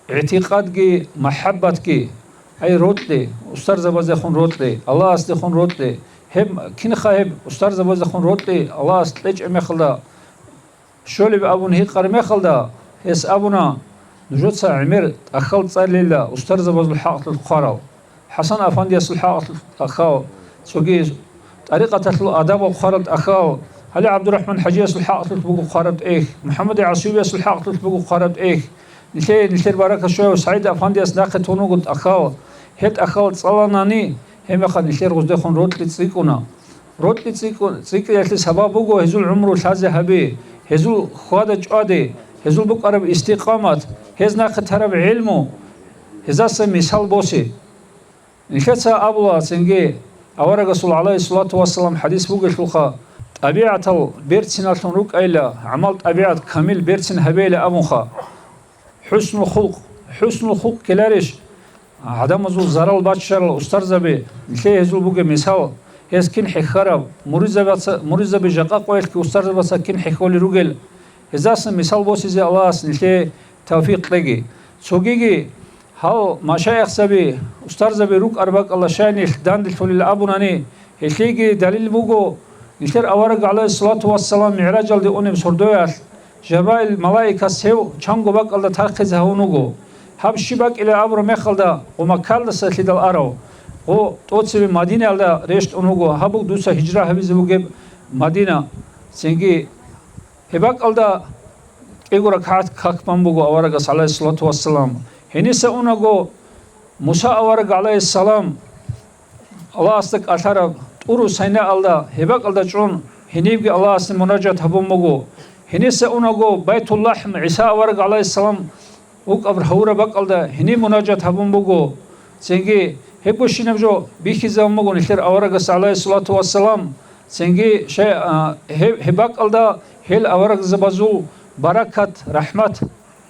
ГӀитикъадги махӀаббатги, гьай, рокьи, устарзабаздехун рокьи, Аллагьасдехун рокьи. Гьеб кинха гьеб устарзабаздехун рокьи Аллагьас кьечӀеб мехалда, щолеб абун гьикъараб мехалда, гьес абуна, нужеца гӀемер тӀахьал цӀалила устарзабазул хӀакъалъулъ хъварал. ХӀасан афандиясул хӀакъалъулъ тӀахьал, цоги тӀарикъаталъул адабал хъварал тӀахьал, гьале ГӀабдурахӀман-хӀажиясул хӀакъалъулъ буго хъвараб тӀехь, МухӀаммад ГӀасиевиясул хӀакъалъулъ буго хъвараб тӀехь. Нилъее нилъер баракат щваяв СагӀид афандияс нахъе тун вуго тӀахьал. Гьеб тӀахьал цӀаланани, гьеб мехалъ нилъер гъуздехун рокьи цӀикӀкӀуна. Рокьи цӀикӀкӀу-, цӀикӀкӀиялъе сабаб буго гьезул гӀумру лъазе гьаби, гьезул хьвада-чӀвади, гьезул букӀараб истикъамат, гьез нахъе тараб гӀилму, гьезаса мисал босе. Нилъеца абула цинги, аварагасул, гӀалайгьиссалату вассалам, хӀадис бугелъулха: «ТӀабигӀатал берциналъун рукӀайилла, гӀамал-тӀабигӀат камил берцин гьабейилла», абунха. ХӀуснул хулкъ. ХӀуснул хулкъ ккеларищ? ГӀадамазул зарал баччарал устарзаби, нилъее гьезул бугеб мисал, гьез кин хӀехьараб, муридзабаца-, муридзаби жакъа къоялъги устарзабаца кин хӀехьолел ругел, гьезасан мисал босизе Аллагьас нилъее тавфикъ кьеги. Цогиги, гьал машаихзаби, устарзаби рукӀар бакӀалда щай нилъ данделъулел абунани, гьелъиеги далил буго, нилъер авараг, гӀалайгьиссалату вассалам, мигӀражалде унеб сордоялъ, Жабраил малаикас гьев чанго бакӀалда тархъизе гьавун вуго. Гьаб щиб бакӀилеб абураб мехалда, гъо Маккалдаса лъидал арав, гъо тӀоцебе Мадинаялда рещтӀун вуго, гьаб буго дуца гьижра гьабизе бугеб Мадина. Цинги гьеб бакӀалда кӀиго ракагӀат как бан буго аварагас, гӀалайгьиссалату вассалам. Гьениса унаго, Муса авараг, гӀалайгьиссалам, Аллагьасда кӀалъараб ТӀуру Сайнаалда, гьеб бакӀалда чӀун, гьенибги Аллагьасде мунажат гьабун буго. Гьениса унаго Байтуллахм, ГӀиса авараг, гӀалайгьиссалам, вукӀаб гьавураб бакӀалда гьениб мунажат гьабун буго. Цинги гьеб гущинаб жо бихьизабун буго нилъер аварагас, гӀалайгьиссалату вассалам. Цинги шай-, а, гьеб, гьеб бакӀалда гьел аварагзабазул баракат, рахӀмат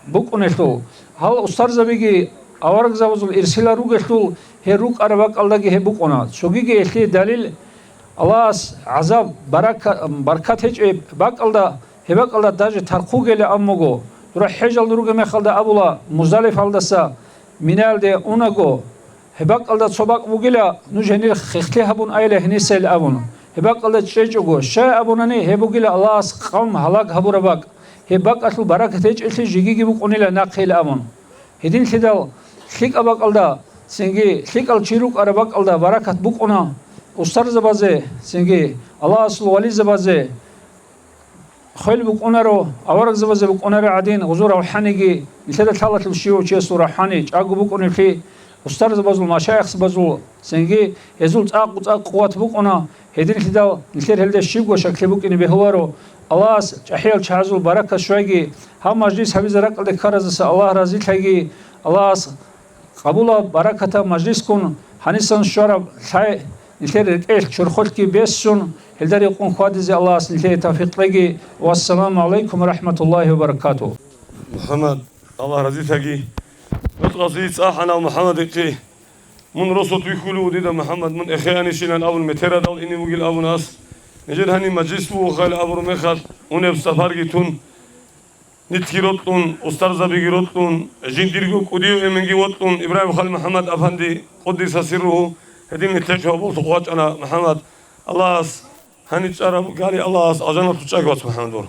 букӀунелъул, гьал устарзабиги аварагзабазул ирсилал ругелъул, гьел рукӀараб бакӀалдаги гьеб букӀуна. Цогиги гьелъие далил, Аллагьас гӀазаб, барака-, баркат гьечӀеб бакӀалда, гьеб бакӀалда даже тархъугейилан абун буго. Дура хӀежалда ругеб мехалда абула, Муздалифалдаса Минаялде унаго, гьеб бакӀалда цо бакӀ бугила, нуж гьенир хехлъи гьабун айила гьенисайил абун. Гьеб бакӀалда чӀечӀого, щай абунани, гьеб бугила Аллагьас къавм гьалаг гьабураб бакӀ. Гьеб бакӀалъул баракат гьечӀелъи жигиги букӀунила нахъейил абун. Гьединлъидал лъикӀаб бакӀалда, цинги лъикӀал чи рукӀараб бакӀалда баракат букӀуна устарзабазе, цинги Аллагьасул вализабазе. Хвел букӀунаро, аварагзабазе букӀунаро гӀадин, гъузул равхӀаниги, нилъеда лъалалъул щивав чиясул равхӀани чӀаго букӀунеблъи, устарзабазул, машаихзабазул, цинги гьезул цӀакъ-цӀакъ къуват букӀуна, гьединлъидал нилъер гьелда щибго щаклъи букӀине бегьуларо. Аллагьас чӀахӀиял чагӀазул баракат щвайги, гьаб мажлис гьабизе ракӀалде ккаразаса Аллагь разилъайги, Аллагьас къабулаб баракатаб мажлискун гьанисан щвараб лъай нилъер рекӀелъ чорхолъги бессун, гьелда рекъон хьвадизе Аллагьас нилъее тавфикъ кьеги. Вассаламу гӀалайкум ва рахӀматуллагьи ва баракатугь. МухӀаммад, Аллагь разилъаги. НутӀкъаси цӀахӀанав МухӀаммадихъе. Мун росулъ вихьулев дида, МухӀаммад, мун эхеанищилан абун метерадал ине вугил абун ас. Нижер гьаниб мажлис буго хайил абураб мехалъ, унеб сапарги тун, нилъги рокьун, устарзабиги рокьун, жиндирго кӀудияв эменги вокьун, Ибрагьим Халил МухӀаммад афанди, къуддиса сирругьу, гьедин нилъер чорхолъухъ вачӀана МухӀаммад. Аллагьас гьаниб чӀараб гали, Аллагьас алжаналъув чӀаги, вац МухӀаммад, вур.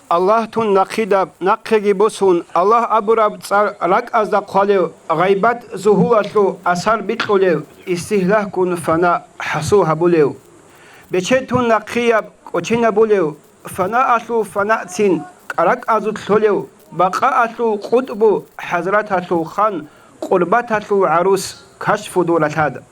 Аллагь тун нахъидаб, нахъеги босун, Аллагь абураб цӀар ракӀазда хъвалев, гъайбат-зугьулалъул асар бикьулев, истигьлаккун фана хӀасул гьабулев. Бечед тун нахъияб, кӀоченабулев, фанаалъул фанацин кӀаракӀазулъ лъолев, бакъаалъул къутӀбу хӀазраталъул хан, къурбаталъул гӀарус кашфу дур лагьад.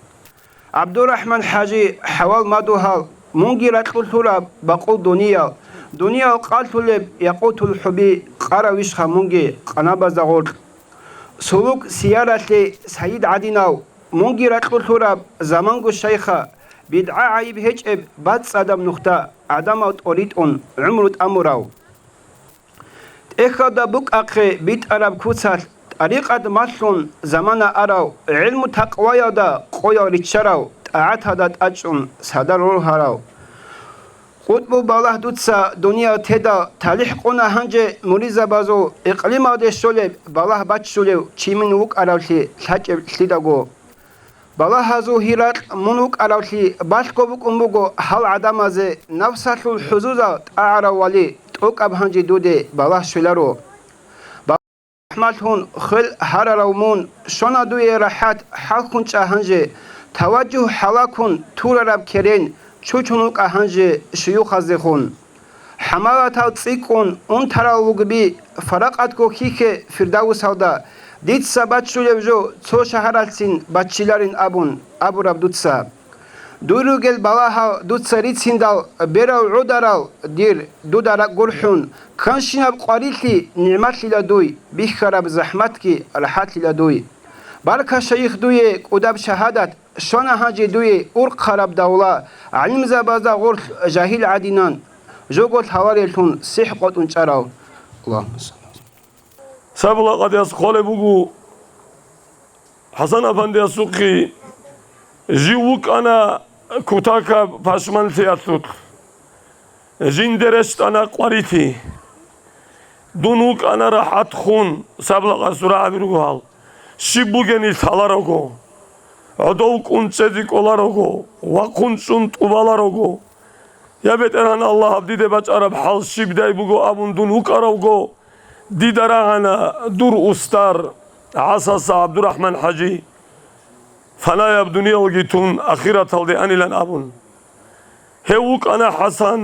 ГӀабдурахӀман-хӀажи, хӀавал мадугьал, мунги ракьулъураб бакъул дуниял, дуниял къалъулеб якъутул хӀуби, къаравищха мунги къанабазда гъоркь. Сулук сияралъе сайид гӀадинав, мунги ракьулъураб замангу шайха, бидгӀа гӀайиб гьечӀеб бацӀцӀадаб нухда гӀадамал тӀоритӀун гӀумру тӀамурав. ТӀехьалда букӀахъе битӀараб куцалъ, тӀарикъат малъун замана арав, гӀилму-такъваялда къоял риччарав, тӀагӀаталда тӀачӀун садар роргьарав. КъутӀбу балагь дуца дуниял тедал талихӀ къуна гьанже муридзабазул икълималде щолеб балагь баччулев чи мун вукӀаравлъи лъачӀеб лъидаго. Балагьазул гьиракь мун вукӀаравлъи балъго букӀун буго гьал гӀадамазе, нафсалъул хӀузузал тӀагӀарав вали, тӀокӀаб гьанже дуде балагь щвеларо. Балагьмалъун хвел гьарарав мун, щона дуе рахӀат, хӀалхьун чӀа гьанже, таваджугь хӀалакун турараб керен чучун вукӀа гьанже шуюхаздехун. ХӀамалатал цӀикӀкӀун унтарал вугби, фаракъатго хьихье Фирдавсалда, Дица баччулев жо цо шагьаралъцин баччиларин абун абураб дуца. Дур ругел балагьал дуца рициндал берал гӀодарал дир дуда ра-, гурхӀун, канщинаб къварилъи нигӀматлъила дуй, бихьараб захӀматги рахӀатлъила дуй. Барка, шайих, дуе кӀудаб шагьадат, щвана гьанже дуе урхъараб давла, гӀалимзабазда гъорлъ жагьил гӀадинан, жого лъалареллъун сихӀ къотӀун чӀарал. Аллагьумма салли. Сабула къадияс хъвалеб буго, ХӀасан афандиясухъе жив вукӀана кутакаб пашманлъиялъулъ, жинде рещтӀана къварилъи. Дун вукӀана рахӀат хун, сабула къадиясул рагӀаби руго гьал, щиб бугени лъаларого, гӀодов кӀун чӀезе кӀоларого, вахъун чӀун тӀубаларого. Я БетӀергьан Аллагь, гьаб диде бачӀараб хӀал щибдай буго абун дун вукӀаравго, дида рагӀана дур устар ГӀасаса ГӀабдурахӀман-хӀажи, фанаяб дуниялги тун, ахираталде анилан абун. Гьев вукӀана ХӀасан,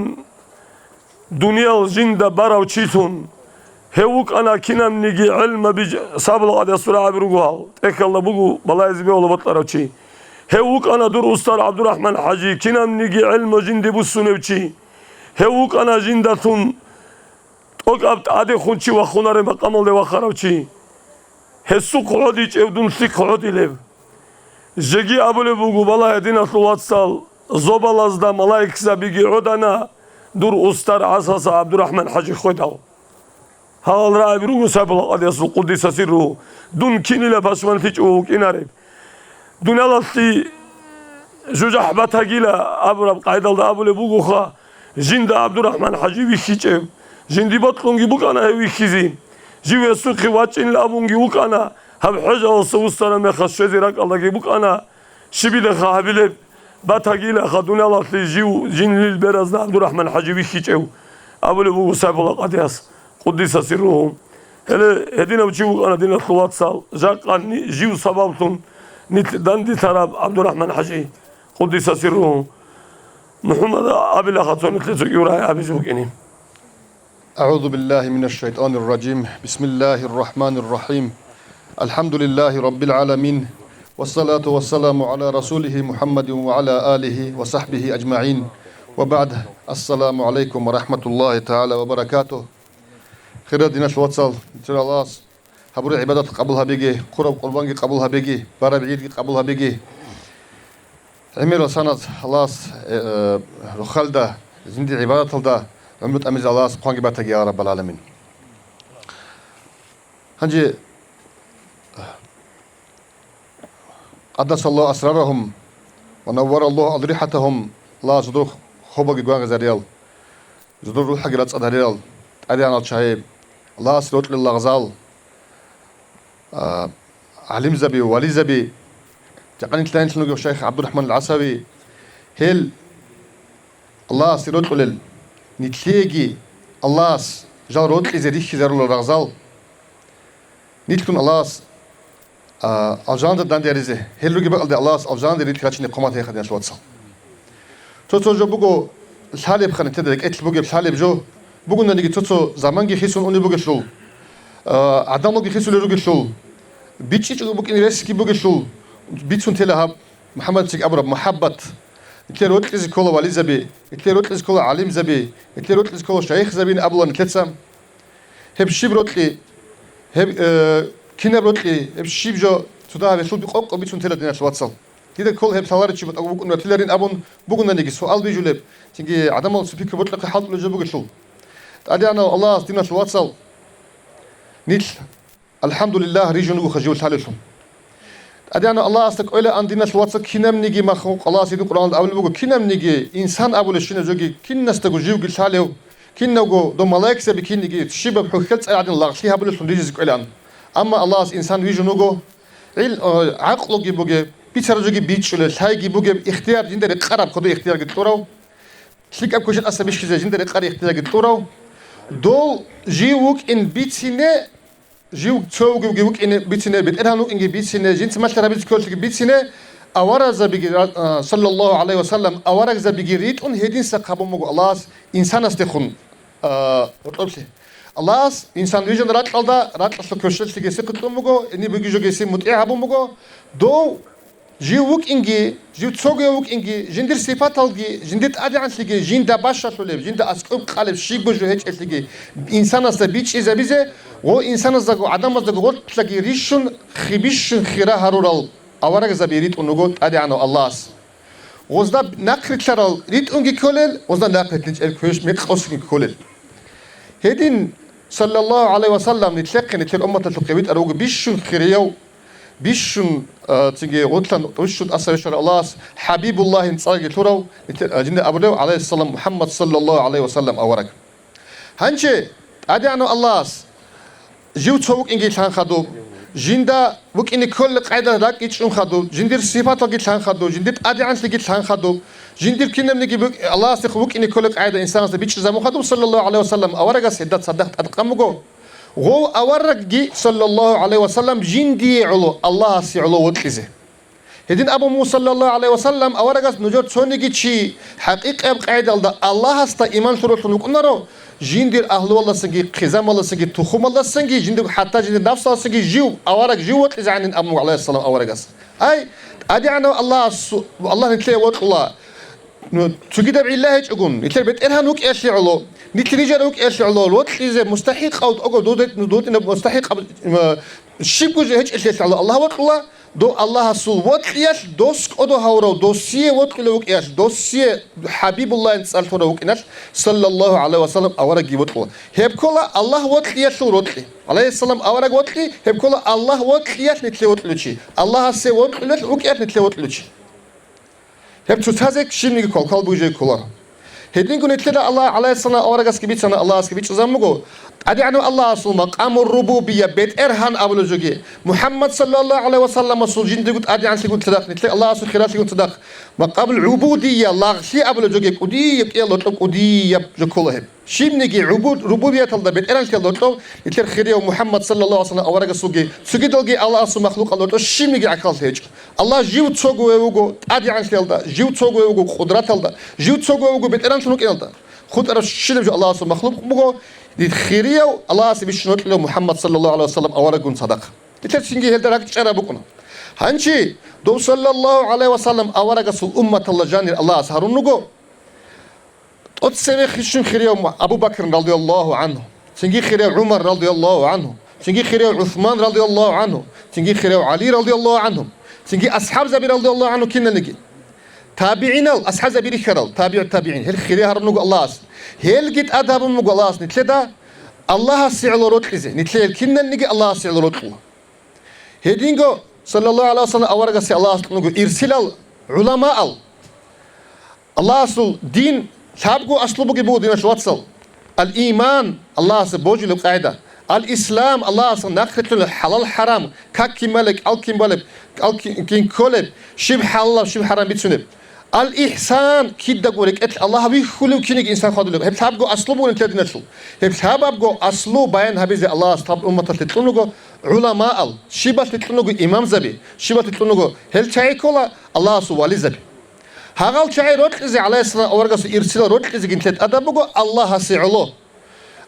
дуниял жинда барав чилъун. Гьев вукӀана кинабниги гӀелмабиз, сабула къадиясул рагӀаби руго гьал, тӀехьалда буго балагьизе бегьула бокьарав чи. Гьев вукӀана дур устар ГӀабдурахӀман-хӀажи, кинабниги гӀелму жинде буссунев чи. Гьев вукӀана жиндалъун тӀокӀаб тӀадехун чи вахунареб макъамалде вахарав чи. Гьесухъ гӀодичӀев дун лъихъ гӀодилеб? Жеги абулеб буго, балагье, диналъул вацал, зобалазда малаикзабиги гӀодана дур устар ГӀасаса ГӀабдурахӀман-хӀажи хведал. Гьал рагӀаби руго сабула къадиясул, къуддиса сирругьу, дун кинила пашманлъичӀого вукӀинареб. Дуниялалъе жужахӀ батагила абураб къайдалда абулеб бугоха, жинда ГӀабдурахӀман-хӀажи вихьичӀев, жинди бокьунги букӀана гьев вихьизе. Жив гьесухъе вачӀинилан абунги вукӀана, гьаб хӀежаласа вуссараб мехалъ щвезе ракӀалдаги букӀана, щибилаха гьабилеб, батагилаха дуниялалъе жив жинлил беразда ГӀабдурахӀман-хӀажи вихьичӀев, абулеб буго сабула къадияс, къуддиса сирругьу. Гьеле гьединав чи вукӀана, диналъул вацал, жакъа ни-, жив сабаблъун нилъ данделъараб ГӀабдурахӀман-хӀажи, къуддиса сирругьу. МухӀаммад абилаха цо нилъеца юрай абизе букӀине. أعوذ بالله من الشيطان الرجيم. بسم الله الرحمن الرحيم. الحمد لله رب العالمين. والصلاة والسلام على رسوله محمد وعلى آله وصحبه أجمعين. وبعد. السلام عليكم ورحمة الله تعالى وبركاته. Хириял диналъул вацал, Аллагьас гьабураб гӀибадат къабул гьабеги, хъураб къурбанги къабул гьабеги, бараб гӀидги къабул гьабеги. ГӀемерал саназ Аллагьас, э, э, рохалда, жинди гӀибадаталда гӀумру тӀамизе Аллагьас хъванги батаги, я Раббал гӀаламин. Гьанже, къаддасаллагьу асрарагьум ва наввараллагьу адрихӀатагьум, Аллагьас жидер хобалги гвангъизариял, жидер рухӀалги рацӀцӀад гьариял тӀадегӀанал чагӀи, Аллагьасе рокьулел лагъзал, а, гӀалимзаби, вализаби, жакъа нилъ данделъун вугев шайх ГӀабдурахӀман ал-ГӀасави, гьел Аллагьасе рокьулел, нилъееги Аллагьас жал рокьизе рихьизарулел рагъзал, нилъгун Аллагьас, а, алжанада данде гьаризе, гьел ругеб бакӀалде Аллагьас алжанада ритӀ рачине хъумат гьехъа, диналъул вацал. Цо-цо жо буго лъалеб ханатеда рекӀелъ бугеб лъалеб жо. Бугонаниги цо-цо заманги хисун унеб бугелъул, а, гӀадамалги хисулел ругелъул, бичӀчӀичӀого букӀин ресги бугелъул, бицун тела гьаб МухӀаммадцин абураб мухӀаббат. Нилъер рокьизе ккола вализаби, нилъер рокьизе ккола гӀалимзаби, нилъер рокьизе ккола шайихзабин абула нилъеца. Гьеб щиб рокьи, гьеб, э, кинаб рокьи, гьеб щиб жо цо дагьаб гьелъул къокъ бицун тела, диналъул вацал. Дида ккола гьеб лъаларев чи батӀаго букӀун ратиларин абун бугонаниги суал бижулеб, цинги гӀадамал цо пикру бокьухъе хӀалтӀулеб жо бугелъул. ТӀадегӀанав Аллагьас, диналъул вацал, нилъ, алхӀамдулиллагь, рижун ругоха жив лъалевлъун. ТӀадегӀанав Аллагьасда кӀвелаан, диналъул вацал, кинабниги махлукъ, Аллагьас гьедин Къуръаналда абулеб буго, кинабниги инсан абулебщинаб жоги, кинасдаго живги лъалев, кинавго дов малаикзаби кинниги щибаб хӀухьел цӀар гӀадин лагълъи гьабулевлъун рижизе кӀвелаан. Амма Аллагьас инсан вижун вуго, гӀил-, э, гӀакълуги бугеб, бицараб жоги бичӀчӀулеб, лъайги бугеб, ихтияр жинда рекъараб кодобе ихтиярги кьурав, лъикӀаб квешаб тӀаса бихьизе жинда рекъараб ихтиярги кьурав, дов жив вукӀин бицине, жив цо вугевги вукӀине бицине, БетӀергьан вукӀинги бицине, жинца малъараб гьабизе кколелъги бицине, аварагзабиги, а, саллаллагьу гӀалайгьи ва саллам, аварагзабиги ритӀун гьединса хъабун буго Аллагьас инсанасдехун, а, гьоркьоблъи. Аллагьас инсан вижун ракьалда, ракьалъул квешлъиги сихъ кьун буго, гьениб бугеб жоги гьесие мутӀигӀ гьабун буго. Дов жив вукӀинги, жив цогияв вукӀинги, жиндир сипаталги, жиндир тӀадегӀанлъиги, жинда бащалъулеб, жинда аскӀоб къалеб щибго жо гьечӀелъиги инсанасда бичӀчӀизабизе ва инсаназдаго, гӀадамаздаго гъоркьлаги рищун, хи-, бищун хира гьарурал аварагзаби ритӀун руго ТӀадегӀанав Аллагьас. Гъозда нахърилълъарал ритӀунги кколел, гъозда нахърилълъинчӀел квеш мекъосги кколел. Гьедин, саллаллагьу гӀалайгьи ва саллам, нилъехъе, нилъер умматалъухъе витӀарав вуго бищун хирияв, бищун, а, цинги гъутлъан, бищун тӀаса вищарав Аллагьас ХӀабибуллагьин цӀарги лъурав, нилъер, а, жинда абулев, гӀалайгьиссалам, МухӀаммад саллаллагьу гӀалайгьи ва саллам авараг. Гьанже ТӀадегӀанав Аллагьас жив цо вукӀинги лъан хадуб, жинда вукӀине кколел къайда ракӀги чӀун хадуб, жиндир сипаталги лъан хадуб, жиндир тӀадегӀанлъиги лъан хадуб, жиндир кинабниги бук-, Аллагьасдехун вукӀине кколел къайда инсанасда бичӀчӀизабун хадуб, саллаллагьу гӀалайгьи ва саллам, аварагас гьелда цадахъ тӀадкъан буго. Гъов аварагги, саллаллагьу гӀалайгьи ва саллам, жиндие гӀоло, Аллагьасе гӀоло вокьизе. Гьедин абун буго, саллаллагьу гӀалайгьи ва саллам, аварагас нужер цониги чи хӀакъикъияб къайдалда Аллагьасда иман лъураллъун вукӀунаро, жиндир агьлуялдасаги, хъизамалдасаги, тухумалдасаги, жиндир, хӀатта жиндир нафсалдасаги жив, авараг жив вокьизегӀанин абун буго, гӀалайгьиссалам, аварагас. Ай, ТӀадегӀанав Аллагьас, Аллагь нилъее вокьула, ну, цогидаб гӀилла гьечӀогун, нилъер БетӀергьан вукӀиялъе гӀоло, нилъ рижарав вукӀиялъе гӀоло, вокьизе мустахӀикъав тӀого дудетӀ-, дудинаб мустахӀикъаб, м, щибго жо гьечӀелъиялъе гӀоло Аллагь вокьула, дов Аллагьасул вокьиялъ дос кӀодо гьавурав, досие вокьулев вукӀиялъ, досие ХӀабибуллагьин цӀар лъурав вукӀиналъ, саллаллагьу гӀалайгьи ва саллам, аварагги вокьула. Гьеб ккола Аллагь вокьиялъул рокьи. ГӀалайгьиссалам авараг вокьи, гьеб ккола Аллагь вокьиялъ нилъее вокьулев чи. Аллагьасе вокьулел вукӀиялъ нилъее вокьулев чи. Гьеб цоцазе щибниги квалквал бугей кколаро. Гьединго нилъеда Аллагь, гӀалайгьиссалам аварагасги бицана, Аллагьасги бичӀчӀизабун буго, ТӀадегӀанав Аллагьасул макъамур рубубия, БетӀергьан абулеб жоги, МухӀаммад саллаллагьу гӀалайгьи ва салламасул жиндирго тӀадегӀанлъигун цадахъ, нилъер Аллагьасул хиралъигун цадахъ, макъамул гӀубудия, лагълъи абулеб жоги, кӀудияб кӀиялда гьоркьоб кӀудияб жо ккола гьеб. Щибниги гӀубуд-, рубубияталда, БетӀергьанлъиялда гьоркьоб нилъер хирияв МухӀаммад саллаллагьу гӀалайгьи ва саллам аварагасулги, цогидалги Аллагьасул махлукъалда гьоркьоб щибниги гӀахьаллъи гьечӀо. Аллагь жив цогояв вуго тӀадегӀанлъиялда, жив цогояв вуго къудраталда, жив цогояв вуго бетӀергьанлъун вукӀиналда. ХутӀараб щибаб жо Аллагьасул махлукъ буго, хирияв Аллагьасе бищун вокьулев МухӀаммад саллаллагьу гӀалайгьи ва саллам авараггун цадахъ. Нилъер цинги гьелда ракӀчӀараб букӀуна. Гьанчи, дов саллаллагьу гӀалайгьи ва саллам аварагасул умматалда жанир Аллагьас гьарун руго, тӀоцебе хищун хирияв Абу Бакр радияллагьу гӀангьу, цинги хирияв ГӀумар радияллагьу гӀангьу, цинги хирияв ГӀусман радияллагьу гӀангьу, цинги хирияв ГӀали радияллагьу гӀангьу, цинги асхӀабзаби радияллагьу гӀангьу киналниги. ТабигӀинал, асхӀабзаби рихьарал, табигӀу табигӀин, гьел хири гьарун руго Аллагьас. Гьелги тӀад гьабун буго Аллагьас нилъеда, Аллагьасе гӀоло рокьизе, нилъее гьел киналниги Аллагьасе гӀоло рокьула. Гьединго, саллаллагьу гӀалайгьи ва саллам, аварагасе Аллагьас кьун руго ирсилал гӀуламаал. Аллагьасул дин лъабго аслу бугеб буго, диналъул вацал. Ал-иман, Аллагьасе божилеб къагӀида. Ал-ислам, Аллагьасул нахърилълъун хӀалал-хӀарам, как кин балеб, кӀал кин балеб, кӀал кин, кин кколеб, щиб хӀалалаб, щиб хӀарам бицунеб. Ал-ихсан, кидаго рекӀелъ Аллагь вихьулев киниги инсан хьвадулев. Гьеб лъабго аслу бугин диналъул. Гьеб лъабабго аслу баян гьабизе Аллагьас гьаб умматалъе кьун руго гӀуламаал, щибалъе кьун руго имамзаби, щибалъе кьун руго гьел чагӀи ккола Аллагьасул вализаби. Гьагъал чагӀи рокьизе, гӀалайгьиссалам аварагасул ирсилал рокьизегин нилъер тӀадаб буго Аллагьасе гӀоло.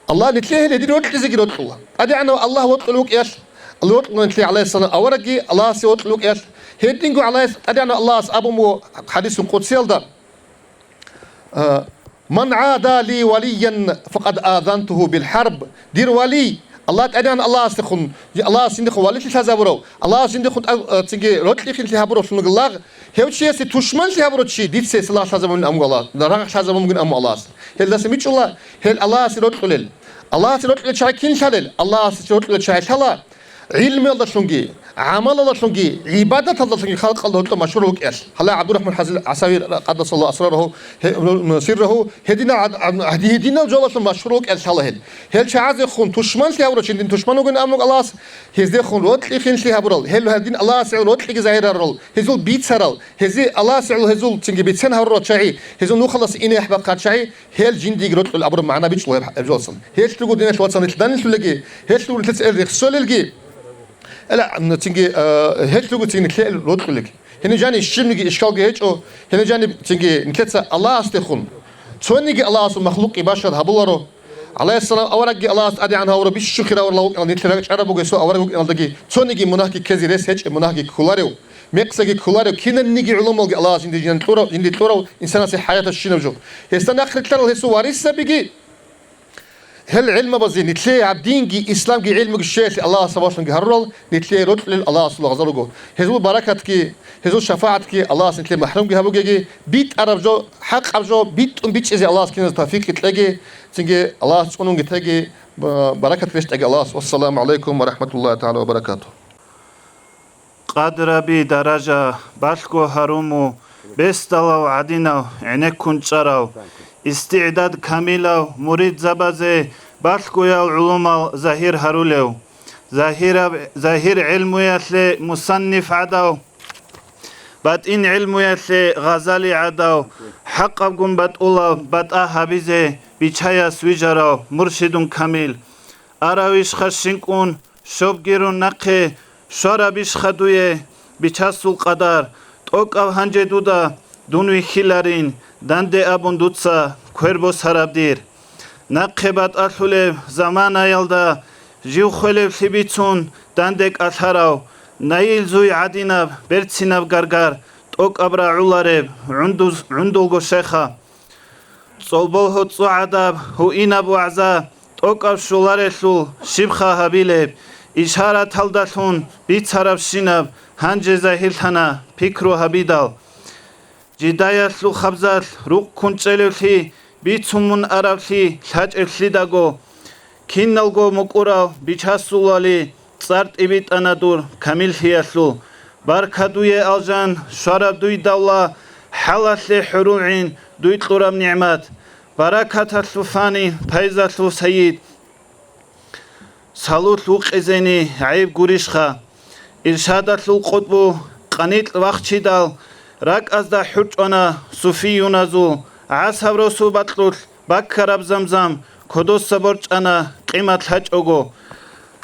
Аллагь нилъее гьел гьедин рокьизеги рокьула. ТӀадегӀанав Аллагь вокьулев вукӀиялъ, Аллагь вокьула нилъее, гӀалайгьиссалам аварагги Аллагьасе вокьулев вукӀиялъ. Гьединго гӀалайгьис-, ТӀадегӀанав Аллагьас абун буго хӀадисул къудсиялда, а, «Ман гӀада ли валиян факъад азантугьу бил хӀарб». Дир вали, Аллагь ТӀадегӀан Аллагьасдехун, Аллагьас жиндехун валилъи лъазабурав, Аллагьас жиндехун тӀа-, а, цинги рокьи-хинлъи гьабурав лъугьунги лагъ, гьев чиясе тушманлъи гьабурав чи дица гьесда лагъ лъазабун аму Аллагь, рагъ лъазабун бугин аму Аллагьас. Гьелдаса мичӀула гьел Аллагьасе рокьулел. Аллагьасе рокьулел чагӀи кин лъалел? Аллагьасе рокьулел чагӀи лъала гӀилмуялдалъунги, гӀамалалдалъунги, гӀибадаталдалъунги халкъалда гьоркьоб машгьур вукӀиялъ. Гьале ГӀабдурахӀман ХӀазил ГӀасави, къаддасаллагьу асрарагьу, гье-, сиррагьу, гьединал гӀад-, гьединал жоялъул машгьур вукӀиялъ лъала гьел. Гьел чагӀазехун тушманлъи гьабурав чи дин тушман вугин аму Аллагьас, гьездехун рокьи-хинлъи гьабурал, гьел гьедин Аллагьасе рокьиги загьир гьарурал, гьезул бицарал, гьези Аллагьасе гьезул цинги бицен гьарурал чагӀи, гьезул нухалдаса ине яхӀ бахъарал чагӀи, гьел жиндиеги рокьулел абураб магӀна бичӀчӀула гьеб, гьеб жоялдасан. Гьелъ руго, диналъул вацал, нилъ данилъулеги, гьелъ руго нилъеца эл рехсолелги, эла, цинги, э, гьелъ руго цинги нилъе эл рокьулелги. Гьениб жаниб щибниги ишкалги гьечӀо, гьениб жаниб цинги нилъеца Аллагьасдехун цониги Аллагьасул махлукъги башар гьабуларо. гӀалайгьиссалам, аварагги Аллагьас тӀадегӀан гьавурав, бищунхъе равурав вукӀана, нилъер ракӀчӀараб буго гьесул авараг вукӀиналдаги, цониги мунагьги ккезе рес гьечӀеб, мунагьги кколарев, мекъсаги кколарев, кинаниги гӀулумалги Аллагьас жинда жинан кьурав, жинде кьурав инсанасе хӀаяталъ щинаб жо. Гьесда нахърилълъарал гьесул варисзабиги, гьел гӀилмабазе, нилъее гьаб динги исламги гӀилмуги щвеялъе Аллагьас сабаблъунги гьарурал, нилъее рокьулел Аллагьасул лагъзал руго. Гьезул баракатги, гьезул шафагӀатги Аллагьас нилъее махӀрумги гьабугеги, битӀараб жо, хӀакъаб жо битӀун бичӀчӀизе Аллагьас киназда тавфикъги кьеги, цинги Аллагьас цӀунунги теги, ба-, баракат рещтӀаги Аллагьас. Вассаламу гӀалайкум ва рахӀматуллагьи тагӀала ва баракатугь. Къадраби даража, балъго гьаруму, бесдалав гӀадинав, гӀенеккун чӀарав, истигӀдад камилав, муридзабазе балъгоял гӀулумал загьир гьарулев, загьираб, загьир гӀелмуялъе мусанниф гӀадав, батӀин гӀелмуялъе Гъазали гӀадав, хӀакъабгун батӀулаб батӀа гьабизе бичаяс вижарав муршидун камил. Аравищха щинкӀун, щобги рун нахъе, щварабищха дуе бичасул къадар, тӀокӀаб гьанже дуда дун вихьиларин, данде абун дуца квер босараб дир. Нахъе батӀалъулеб заманаялда жив хвелеблъи бицун данде кӀалъарав, Наил зуй гӀадинаб берцинаб гаргар, тӀокӀаб рагӀулареб гӀундуз-, гӀундулго шайха. ЦӀолбол гьоцӀо гӀадаб гьуинаб вагӀза, тӀокӀаб щоларелъул щибха гьабилеб, ишараталдалъун бицарабщинаб гьанже загьирлъана пикру гьабидал. Жидаялъул хабзалъ рукъ ккун чӀелевлъи, бицун мун араблъи лъачӀеб лъидаго. Киналго мукӀурав бичасул вали, цӀар тӀибитӀана дур камиллъиялъул. Барка дуе, алжан, щвараб дуй давла, хӀалалъе хӀурулгӀин дуй кьураб нигӀмат. Баракаталъул фани, пайзалъул сайид. Салулъ вукъизени гӀайиб гурищха? Иршадалъул къутӀбу къанилъ вахчидал, ракӀазда хӀурчӀвана суфиюназул, гӀасаб росу бакьулъ баккараб замзам кодоса борчӀана къимат лъачӀого.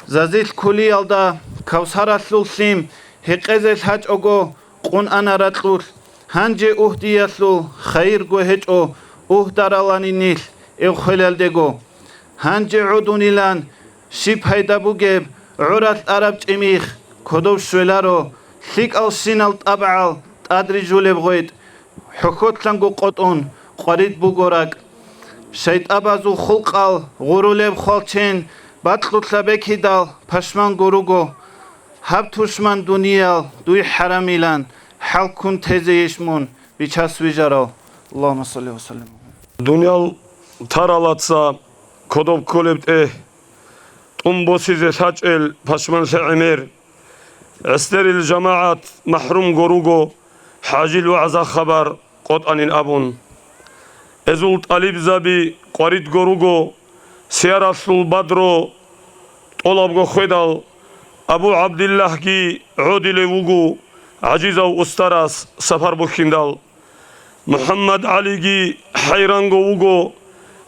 Зазил ккулиялда Кавсаралъул лъим гьекъезе лъачӀого къун ана ракьулъ. Гьанже угьдиялъул хайирго гьечӀо угьдаралани нилъ эвхъвелалдего. Гьанже гӀодунилан щиб пайда бугеб, гӀуралъ араб чӀимих кодов щвеларо, лъикӀалщинал тӀабгӀал тӀадрижулеб гъветӀ, хӀохьолъанго къотӀун къварид буго ракӀ. ШайтӀабазул хулкъал гъурулеб хвалчен бакьулъа бекидал пашманго руго. Гьаб тушман дуниял дуй хӀарамилан хӀалккун тезейищ мун бичас вижарав? Аллагьумма салли ва саллим. Дуниял таралаца кодоб кколеб тӀегь, тӀун босизе лъачӀел пашманлъи гӀемер, гӀесдерил жамагӀат махӀрумго руго, хӀажил вагӀза хабар къотӀанин абун. Эзул тӀалибзаби къваридго руго, сияралъул бадро тӀолабго хведал, Абу ГӀабдиллагьги гӀодилев вуго, гӀажизав устарас сапар бухьиндал. МухӀаммад ГӀалиги хӀайранго вуго,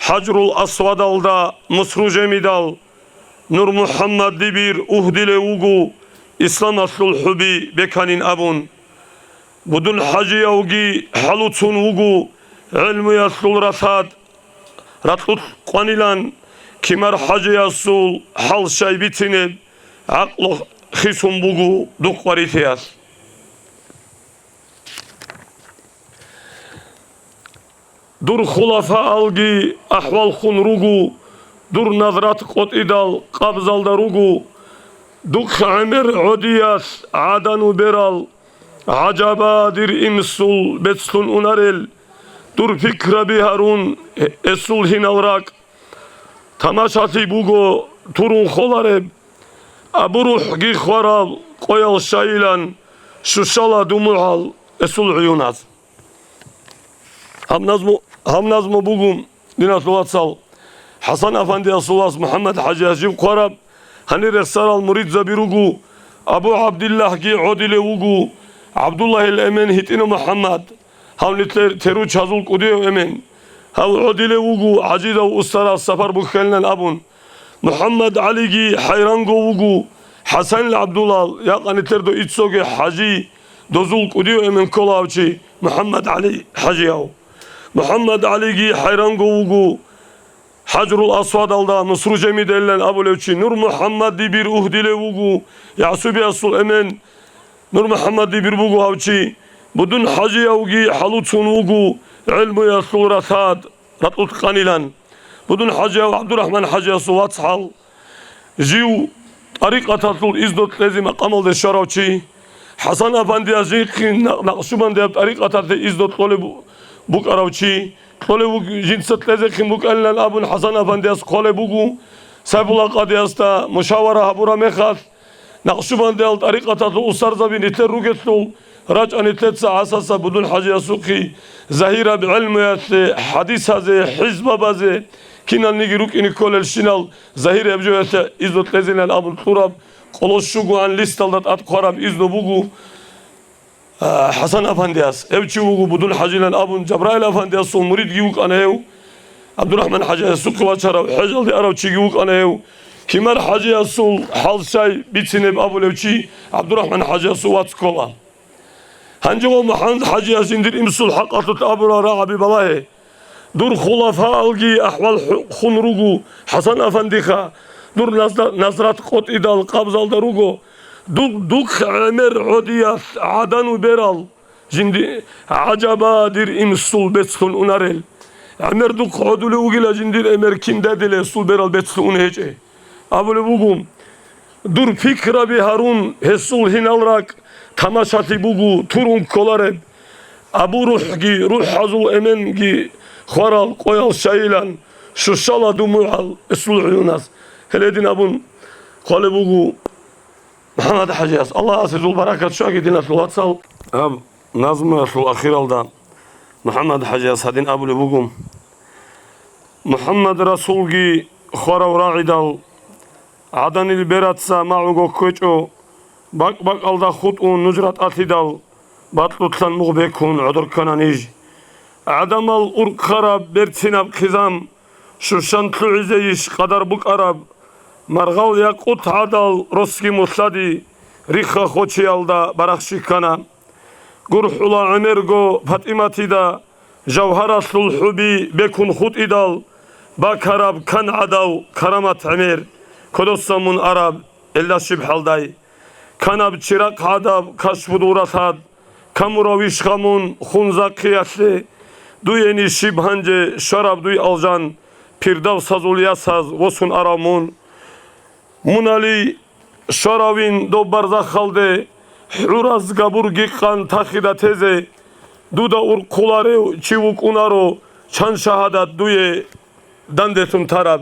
ХӀажрул Асвадалда мусру жемидал. Нур МухӀаммад дибир угьдилев вуго, исламалъул хӀуби беканин абун. Будул-ХӀажиявги хӀалуцун вуго, гӀелмуялъул ралъад ракьулъ къванилан, Кимар-ХӀажиясул хӀал щай бицинеб гӀакълу хисун буго духъ къварилъиялъ. Дур хулафаалги ахӀвал хун руго, дур назрат къотӀидал къабзалда руго, духъ гӀемер гӀодиялъ гӀадан у берал, гӀажаба, дир инсул бецлъун унарел, дур пикраби гьарун, эсул гьинал ракӀ. Тамашалъи буго турун холареб, Абу РухӀги хвараб къоял щайилан, щущала думугӀал эсул гӀуюназ. Гьаб назму, гьаб назму бугун, диналъул вацал, ХӀасан-афандиясул вас МухӀаммад-ХӀажияс жиб хъвараб, гьанир рехсарал муридзаби руго, Абу ГӀабдиллагьги гӀодилев вуго, ГӀабдуллагьил эмен гьитӀина МухӀаммад, гьав нилъер Теручазул кӀудияв эмен. Гьав гӀодилев вуго, гӀажизав устарас сапар бухьелинан абун. МухӀаммад ГӀалиги хӀайранго вуго, ХӀасанил ГӀабдулал, якъа нилъер до иццоги ХӀажи, дозул кӀудияв эмен ккола гьав чи, МухӀаммад ГӀали ХӀажияв. МухӀаммад ГӀалиги хӀайранго вуго, ХӀажрул Асвадалда Мусру Жемидайилан абулев чи Нур МухӀаммадиде бир угьдилев вуго, ЯгӀсубиясул эмен Нур МухӀаммадиде бир буго гьав чи. Будун ХӀажиявги хӀалуцун вуго гӀелмуялъул ралъад, ракьулъ къанилан. Будун ХӀажияв ГӀабдурахӀман ХӀажиясул вацгӀал. Жив тӀарикъаталъул издо кьезе макъамалде щварав чи, ХӀасан-афандияс жинхъин накъ-, накъшубандияб тӀарикъаталъе издо кьолеб бу-, букӀарав чи, кьолев вуг-, жинца кьезехъин букӀанилан абун ХӀасан-афандияс хъвалеб буго, Сайфулла-къадиясда мушавара гьабураб мехалъ, накъшубандиял тӀарикъаталъул устарзаби нилъер ругелъул, рачӀа нилъеца гӀасасаб Будун ХӀажиясухъе, загьираб гӀелмуялъе, хӀадисазе, хӀизбабазе, киналниги рукӀине кколелщинал загьир гьеб жоялъе издо кьезилан абун кьураб, къоло щугоан листалда тӀад хъвараб издо буго, а, ХӀасан-афандияс. Гьев чи вуго Будун ХӀажилан абун, Жабраил-афандиясул муридги вукӀана гьев, ГӀабдурахӀман ХӀажиясухъе вачарав, хӀежалде арав чиги вукӀана гьев. Кимар ХӀажиясул хӀал-щай бицинеб абулев чи ГӀабдурахӀман ХӀажиясул вац ккола. Гьанже гъов МухӀаммад-хӀажияс жиндир имсул хӀакъалъулъ абурал рагӀаби балагье. Дур хулафаалги ахӀвал хӀу-, хун руго, ХӀасан-афандиха, дур назда-, назрат къотӀидал къабзалда руго. Ду-, духъ гӀемер гӀодиялъ гӀадан уберал жинди-, гӀажаба, дир имсул бецлъун унарел. ГӀемер духъ гӀодулев вугила, жиндир гӀемер кин дадилесул берал бецлъун гьечӀе. Абулеб буго, дур пикраби гьарун, гьесул гьинал ракӀ тамашалъи буго, турун кколареб. Абу РухӀги, рухӀазул эменги хварал къоял щайилан щущала думугӀал эсул гӀуюнас. Гьеле гьедин абун хъвалеб буго МухӀаммад-хӀажияс. Аллагьас гьезул баракат щваги, диналъул вацал. Гьаб назмуялъул ахиралда МухӀаммад-хӀажияс гьадин абулеб буго: МухӀаммад расулги хварав рагӀидал, гӀаданил бераца магӀуго кквечӀо, бакӀ-бакӀалда хутӀун нуж ратӀалъидал, бакьулъан мугъ бекун гӀодор ккана ниж. ГӀадамал уркъараб берцинаб хъизан, щущан лъугӀизейищ къадар букӀараб, маргъал якъут гӀадал росги мулъади, рихха хочеялда барахщи ккана. ГурхӀула гӀемерго ПатӀиматида, жавгьаралъул хӀуби бекун хутӀидал, бакараб кан гӀадав карамат гӀемер, кодоса мун араб, гьелда щиб хӀалдай? Канаб чирахъ гӀадаб кашпудул ралъад, камуравищха мун хун захъиялъе? Дуени щиб гьанже щвараб дуй алжан, пирдавсазул ясаз восун арав мун? Мунали щваравин доб барзахалде, хӀураз габурги къан тахида тезе, дуда урхъуларев чи вукӀунаро, чан шагьадат дуе данделъун тараб.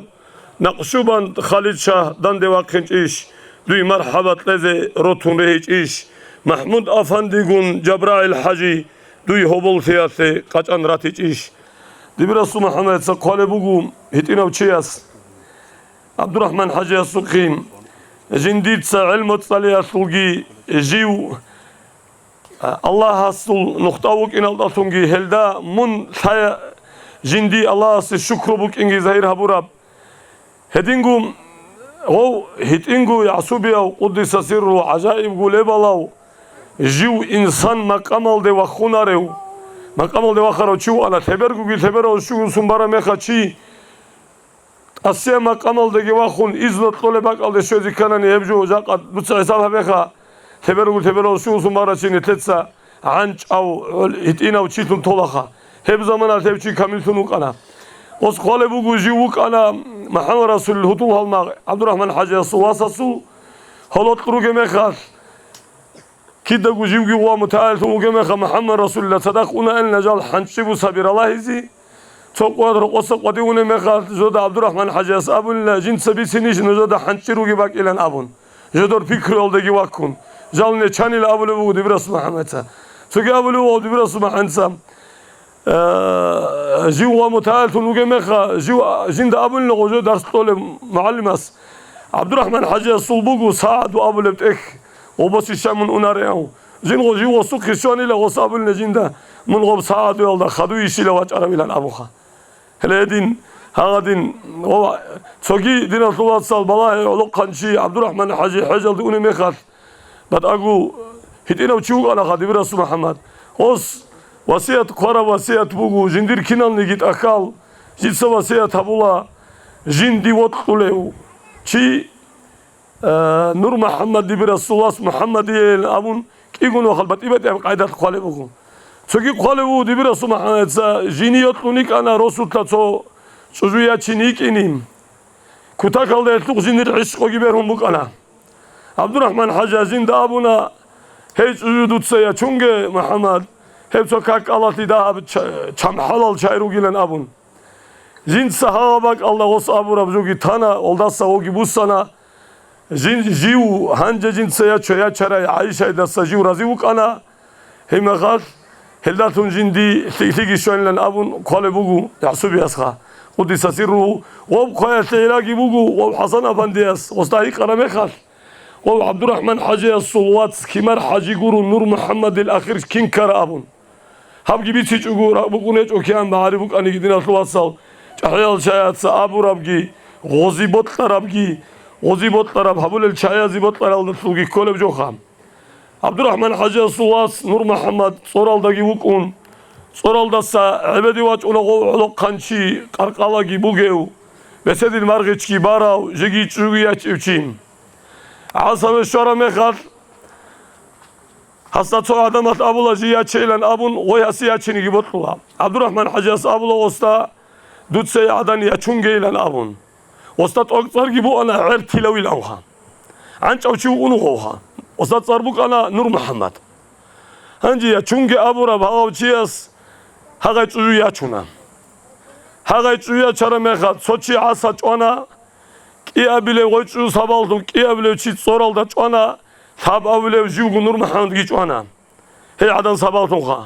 Накъшубанд Халид-шагь данде вахъинчӀищ, дуй мархӀаба кьезе ротун регьичӀищ? МахӀмуд-афандигун ЖабрагӀил-хӀажи дуй гьоболлъиялъе къачӀан ратичӀищ? Дибирасул МухӀаммадица хъвалеб буго гьитӀинав чияс. ГӀабдурахӀман-хӀажиясухъе жиндица гӀелму цӀалиялъулги жив Аллагьасул нухда вукӀиналдалъунги гьелда мун лъая-, жинди Аллагьасе шукру букӀинги загьир гьабураб. Гьединго гъов гьитӀинго ЯгӀсубияв, къуддиса сирру, гӀажаибго лебалав, жив инсан макъамалде вахунарев, макъамалде вахарав чи вуана, лъебергоги лъеберав щугун сун бараб мехалъ чи, ТӀасияб макъамалдаги вахун, изну кьолеб бакӀалде щвезе кканани гьеб жо, жакъа дуца хӀисаб гьабеха, лъеберго-лъеберал щугусун барачи нилъеца гӀанчӀав, гӀол-, гьитӀинав чилъун толаха. Гьеб заманалъ гьев чи камиллъун вукӀана. Ос хъвалеб буго, жив вукӀана МухӀаммад Расулил гьудул гьалмагъ ГӀабдурахӀман-хӀажиясул васасул гьолокь ругеб мехалъ, кидаго живги гъуа мутагӀиллъун вугеб мехалъ, МухӀаммад Расулилла цадахъ унаанила жал хӀанчӀи бусаби ралагьизе. Цо къоялъ рокъоса къватӀив унеб мехалъ, жодор ГӀабдурахӀман-хӀажияс абунила, жинца бицинищ нужеда хӀанчӀи ругеб бакӀилан абун, жодор пикруялдаги ваккун. Жал нечанила абулеб буго Дибирасул МухӀаммадица. Цоги абулеб буго Дибирасул МухӀаммадица, э, жив гъуа мутагӀиллъун вугеб мехалъ, жив, жинда абунила гъо жо дарс кьолеб мугӀалимас. ГӀабдурахӀман-хӀажиясул буго СагӀаду абулеб тӀехь, гъобоси щай мун унареав. Жин гъо жив гъосухъе щванила, гъос абулина жинда, мун гъоб СагӀадуялда хадуйищила вачӀаравилан абуха. Гьеле гьедин, гьагъадин, ва цоги диналъул вацал балагье гӀолохъанчи ГӀабдурахӀман-хӀажи хӀежалде унеб мехалъ, батӀаго гьитӀинав чи вукӀанаха Дибирасул МухӀаммад. Гъос васият хъвараб васият буго, жиндир киналниги тӀахьал, жица васият гьабула, Жинди вокьулев чи, э, Нур МухӀаммад дибирасул вас МухӀаммадияйилан абун, кӀиго нухал батӀи-батӀияб къайдалъ хъвалеб буго. Цоги хъвалеб буго, дибирасул МухӀаммадица жини йокьун йикӀана, росулъа цо чӀужу ячин йикӀинин. Кутакалда гьелъухъ жиндир гӀишкъуги бергьун букӀана. ГӀабдурахӀман ХӀажияс жинда абуна: «Гьей чӀужу, дуца ячунге, МухӀаммад, гьеб цо какалалъе дагьаб ча-, чамхӀалал чай ругилан», – абун. Жинца гьагъаб бакӀалда гъос абураб жоги тана, гъолдаса гъоги буссана. Жин-, жив гьанже жинца ячо ячарай ГӀайшайдаса жив рази вукӀана. Гьебмехалъ, гьелдалъун жинди лъикӀлъиги щванилан абун хъвалеб буго ЯгӀсубиясха, къуддиса сирругьу, гъоб хъваялъе гӀиллаги буго, гъоб ХӀасан-афандияс гъосда гьикъараб мехалъ, гъов ГӀабдурахӀман ХӀажиясул вац Кимар ХӀажи гуро Нур МухӀаммадил ахир кин ккара абун. Гьабги бицичӀого ракӀ букӀун гьечӀо кигӀан багӀариб букӀаниги, диналъул вацал, чӀахӀиял чаяца абурабги, гъози бокьарабги, гъози бокьараб гьабулел чаязе бокьаралдалъулги кколеб жоха. ГӀабдурахӀман ХӀажиясул вас Нур МухӀаммад цӀоралдаги вукӀун, цӀоралдаса гӀебеде вачӀуна гъов гӀолохъанчи, къаркъалаги бугев, беседил маргъичги барав, жеги чӀужуги ячӀев чи. ГӀасаве щвараб мехалъ, гьасда цо гӀадамалъ абула жий ячейилан абун, гъой гьасе ячиниги бокьула. ГӀабдурахӀман ХӀажияс абула гъосда: «Дуца гьей гӀадан ячунгейилан», – абун. Гъосда тӀокӀцӀарги буана гӀер Тилавил авха. ГӀанчӀав чи вугун вугъавха. Гъосда цӀар букӀана Нур МухӀаммад. Гьанже ячунге абураб гьагъав чияс гьагъай чӀужу ячуна. Гьагъай чӀужу ячараб мехалъ, цо чи гӀаса чӀвана, кӀиабилев гъой чӀужу сабаблъун кӀиабилев чи цӀоралда чӀвана, лъабабилев живго Нур МухӀаммадги чӀвана. Гьей гӀадан сабаблъунха.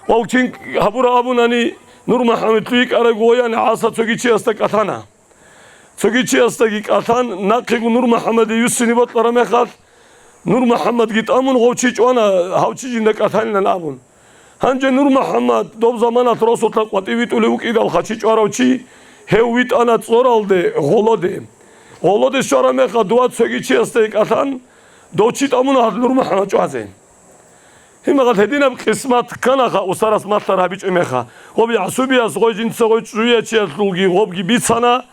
Ва вукин гьабура абунани, Нур МухӀаммадлъи йикӀарай гъоян гӀаса цоги чиясда кӀалъана. Цоги чиясдаги кӀалъан, нахъего Нур МухӀаммаде юссине бокьараб мехалъ, Нур МухӀаммадги тӀамун, гъов чи чӀвана, гьав чи жинда кӀалъанилан абун. Гьанже Нур МухӀаммад доб заманалъ росулъа къватӀив витӀулев вукӀидалха чи чӀварав чи, гьев витӀана цӀоралде, гъолоде. Гъолоде щвараб мехалъ, дова цоги чиясдаги кӀалъан, дов чи тӀамуна гьадин Нур МухӀаммад чӀвазе. Гьимагъал гьединаб къисмат кканаха устарас малъараб гьабичӀеб меха. Гъоб ЯгӀсубияс гъой жинца гъой чӀужу ячиялъулги гъобги бицана.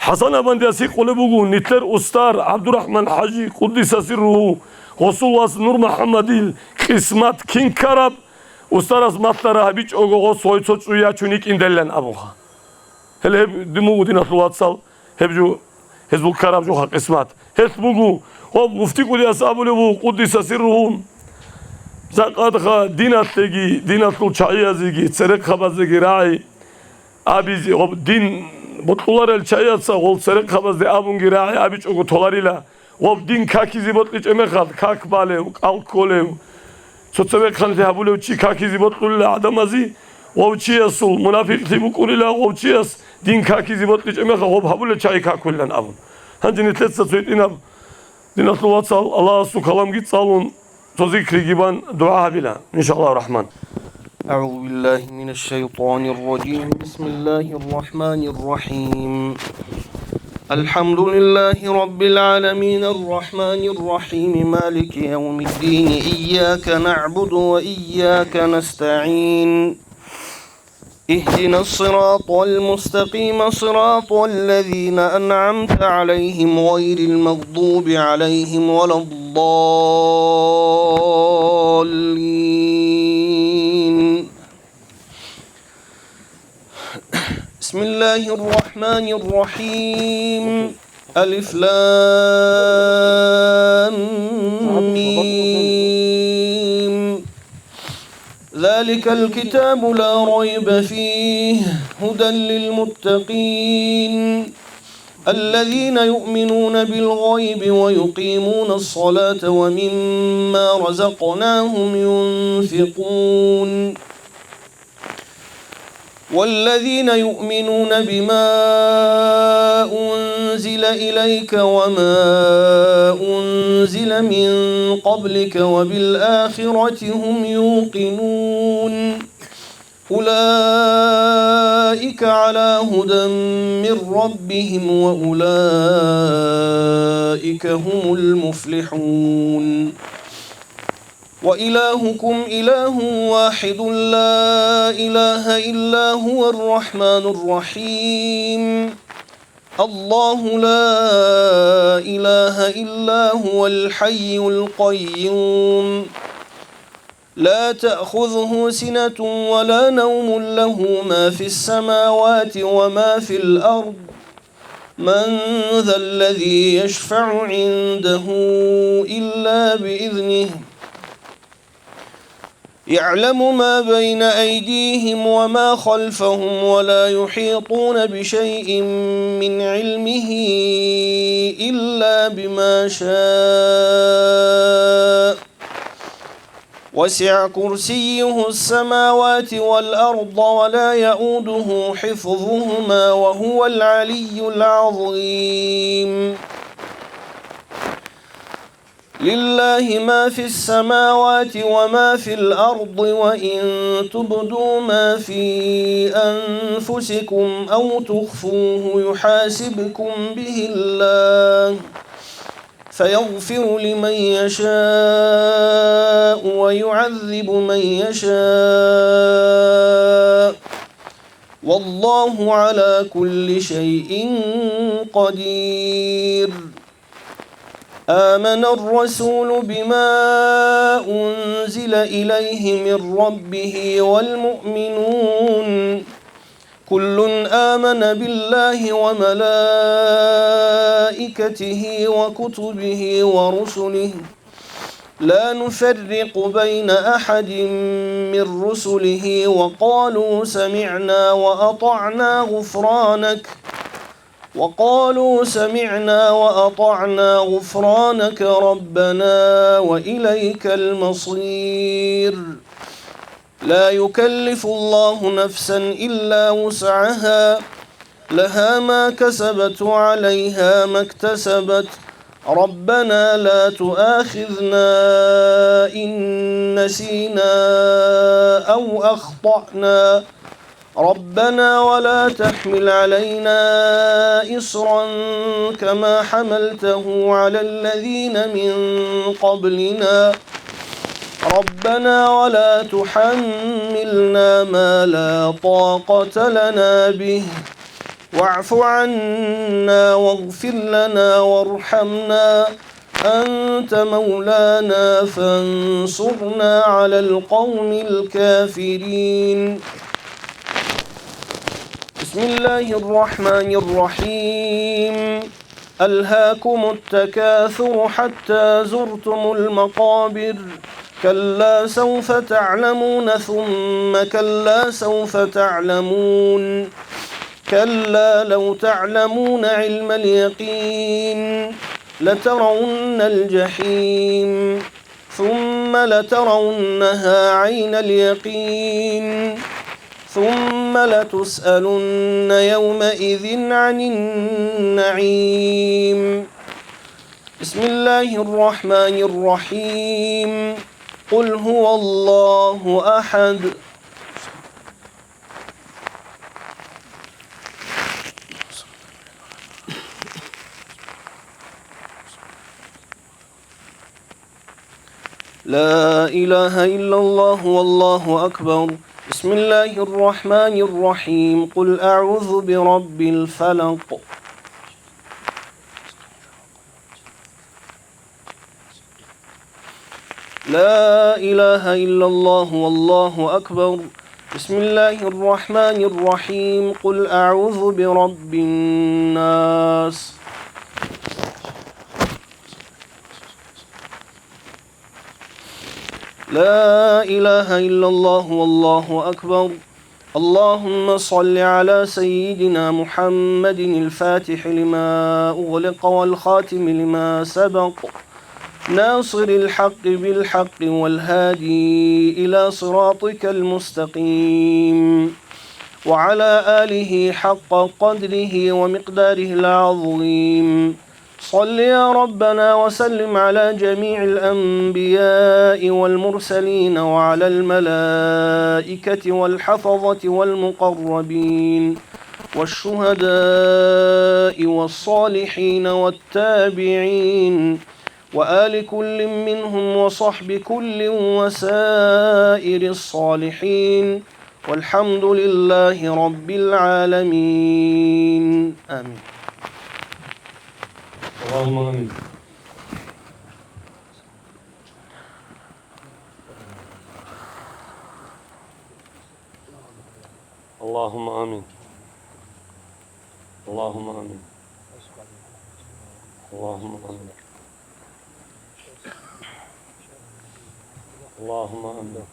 ХӀасан-афандияс гьикъулеб буго, нилъер устар ГӀабдурахӀман ХӀажи, къуддиса сирругьу, гъосул вас Нур МухӀаммадил къисмат кин ккараб, устарас малъараб гьабичӀого гъос гъой цо чӀужу ячун йикӀиндайилан абунха. Гьеле гьеб дин буго, диналъул вацал, гьеб жо, гьезул ккараб жоха къисмат. Гьелъ буго, гъоб муфти кӀудияс абулеб буго, къуддиса сирругьу, жакъадха диналъеги, диналъул чагӀиязеги, церехъабазеги рагӀи абизе, гъоб дин бокьуларел чагӀияца гъол церехъабазде абунги рагӀи абичӀого толарила. Гъоб дин какизе бокьичӀеб мехалъ, как балев, кӀал кколев, цо-цо вехъанлъи гьабулев чи какизе бокьулила гӀадамазе, гъов чиясул мунафикълъи букӀунила, гъов чияс дин какизе бокьичӀеб мехалъ гъоб гьабулел чагӀи какулилан абун. Гьанже нилъеца цо гьитӀинаб, диналъул вацал, Аллагьасул каламги цӀалун, цо зикриги бан, дугӀа гьабила, иншааллагьу рахӀман. أعوذ بالله من الشيطان الرجيم. بسم الله الرحمن الرحيم. الحمد لله رب العالمين، الرحمن الرحيم، مالك يوم الدين، إياك نعبد وإياك نستعين. اهدنا الصراط المستقيم، صراط الذين أنعمت عليهم، غير المغضوب عليهم ولا الضالين. بسم الله الرحمن الرحيم. ألف لام ميم. ذلك الكتاب لا ريب فيه، هدى للمتقين، الذين يؤمنون بالغيب ويقيمون الصلاة ومما رزقناهم ينفقون. والذين يؤمنون بما أنزل إليك وما أنزل من قبلك وبالآخرة هم يوقنون. أولئك على هدى من ربهم وأولئك هم المفلحون. وإلهكم إله واحد لا إله إلا هو الرحمن الرحيم. الله لا إله إلا هو الحي القيوم، لا تأخذه سنة ولا نوم، له ما في السماوات وما في الأرض، من ذا الذي يشفع عنده إلا بإذنه، يعلم ما بين أيديهم وما خلفهم، ولا يحيطون بشيء من علمه إلا بما شاء، وسع كرسيه السماوات والأرض، ولا يئوده حفظهما، وهو العلي العظيم. لله ما في السماوات وما في الأرض، وإن تبدوا ما في أنفسكم أو تخفوه يحاسبكم به الله، فيغفر لمن يشاء ويعذب من يشاء، والله على كل شيء قدير. آمن الرسول بما أنزل إليه من ربه والمؤمنون، كل آمن بالله وملائكته وكتبه ورسله، لا نفرق بين أحد من رسله، وقالوا سمعنا وأطعنا غفرانك، وقالوا سمعنا وأطعنا غفرانك ربنا وإليك المصير. لا يكلف الله نفسا إلا وسعها، لها ما كسبت وعليها ما اكتسبت، ربنا لا تؤاخذنا إن نسينا أو أخطأنا، ربنا ولا تحمل علينا إصرا كما حملته على الذين من قبلنا، ربنا ولا تحملنا ما لا طاقة لنا به، واعف عنا واغفر لنا وارحمنا، أنت مولانا فانصرنا على القوم الكافرين. بسم الله الرحمن الرحيم. ألهاكم التكاثر حتى زرتم المقابر، كلا سوف تعلمون ثم كلا سوف تعلمون، كلا لو تعلمون علم اليقين لترون الجحيم ثم لترونها عين اليقين ثم لتسألن يومئذ عن النعيم. بسم الله الرحمن الرحيم. قل هو الله أحد. لا إله إلا الله والله أكبر. بسم الله الرحمن الرحيم. قل أعوذ برب الفلق. لا إله إلا الله والله أكبر. بسم الله الرحمن الرحيم. قل أعوذ برب الناس. لا إله إلا الله والله أكبر. اللهم صل على سيدنا محمد الفاتح لما أغلق والخاتم لما سبق، ناصر الحق بالحق والهادي إلى صراطك المستقيم، وعلى آله حق قدره ومقداره العظيم. صل يا ربنا وسلم على جميع الأنبياء والمرسلين وعلى الملائكة والحفظة والمقربين والشهداء والصالحين والتابعين وآل كل منهم وصحب كل وسائر الصالحين، والحمد لله رب العالمين. آمين. اللهم آمين. اللهم آمين. اللهم آمين. اللهم آمين. اللهم آمين.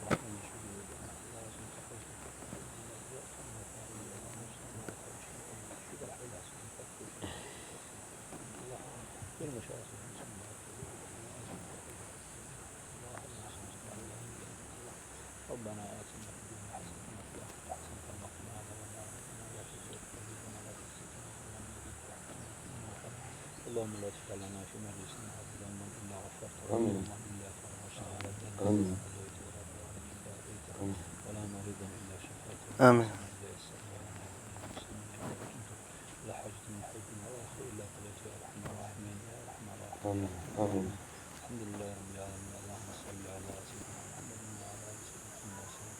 ربنا آتنا في الدنيا حسنة وفي الآخرة حسنة وقنا عذاب النار. ربنا لا تزغ قلوبنا بعد إذ هديتنا وهب لنا من لدنك رحمة إنك أنت الوهاب. اللهم لا تدع لنا في مجلسنا هذا ذنبا إلا غفرته ولا هما إلا فرجته ولا دينا إلا قضيته ولا ضالا إلا هديته ولا مريضا إلا شفيته ولا مسلما إلا يسرته ولا حاجة من حوائج الدنيا والآخرة إلا قضيتها يا أرحم الراحمين، يا أرحم الراحمين. آمين. آمين. الحمد لله رب العالمين. اللهم صل على سيدنا محمد وعلى آل سيدنا محمد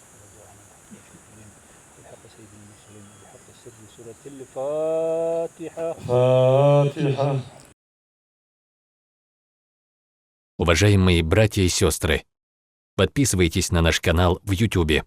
وسلم. بحق سيد المرسلين وبحق سر سورة الفاتحة. فاتحة. Уважаемые братья и сестры, подписывайтесь на наш канал в Ютубе.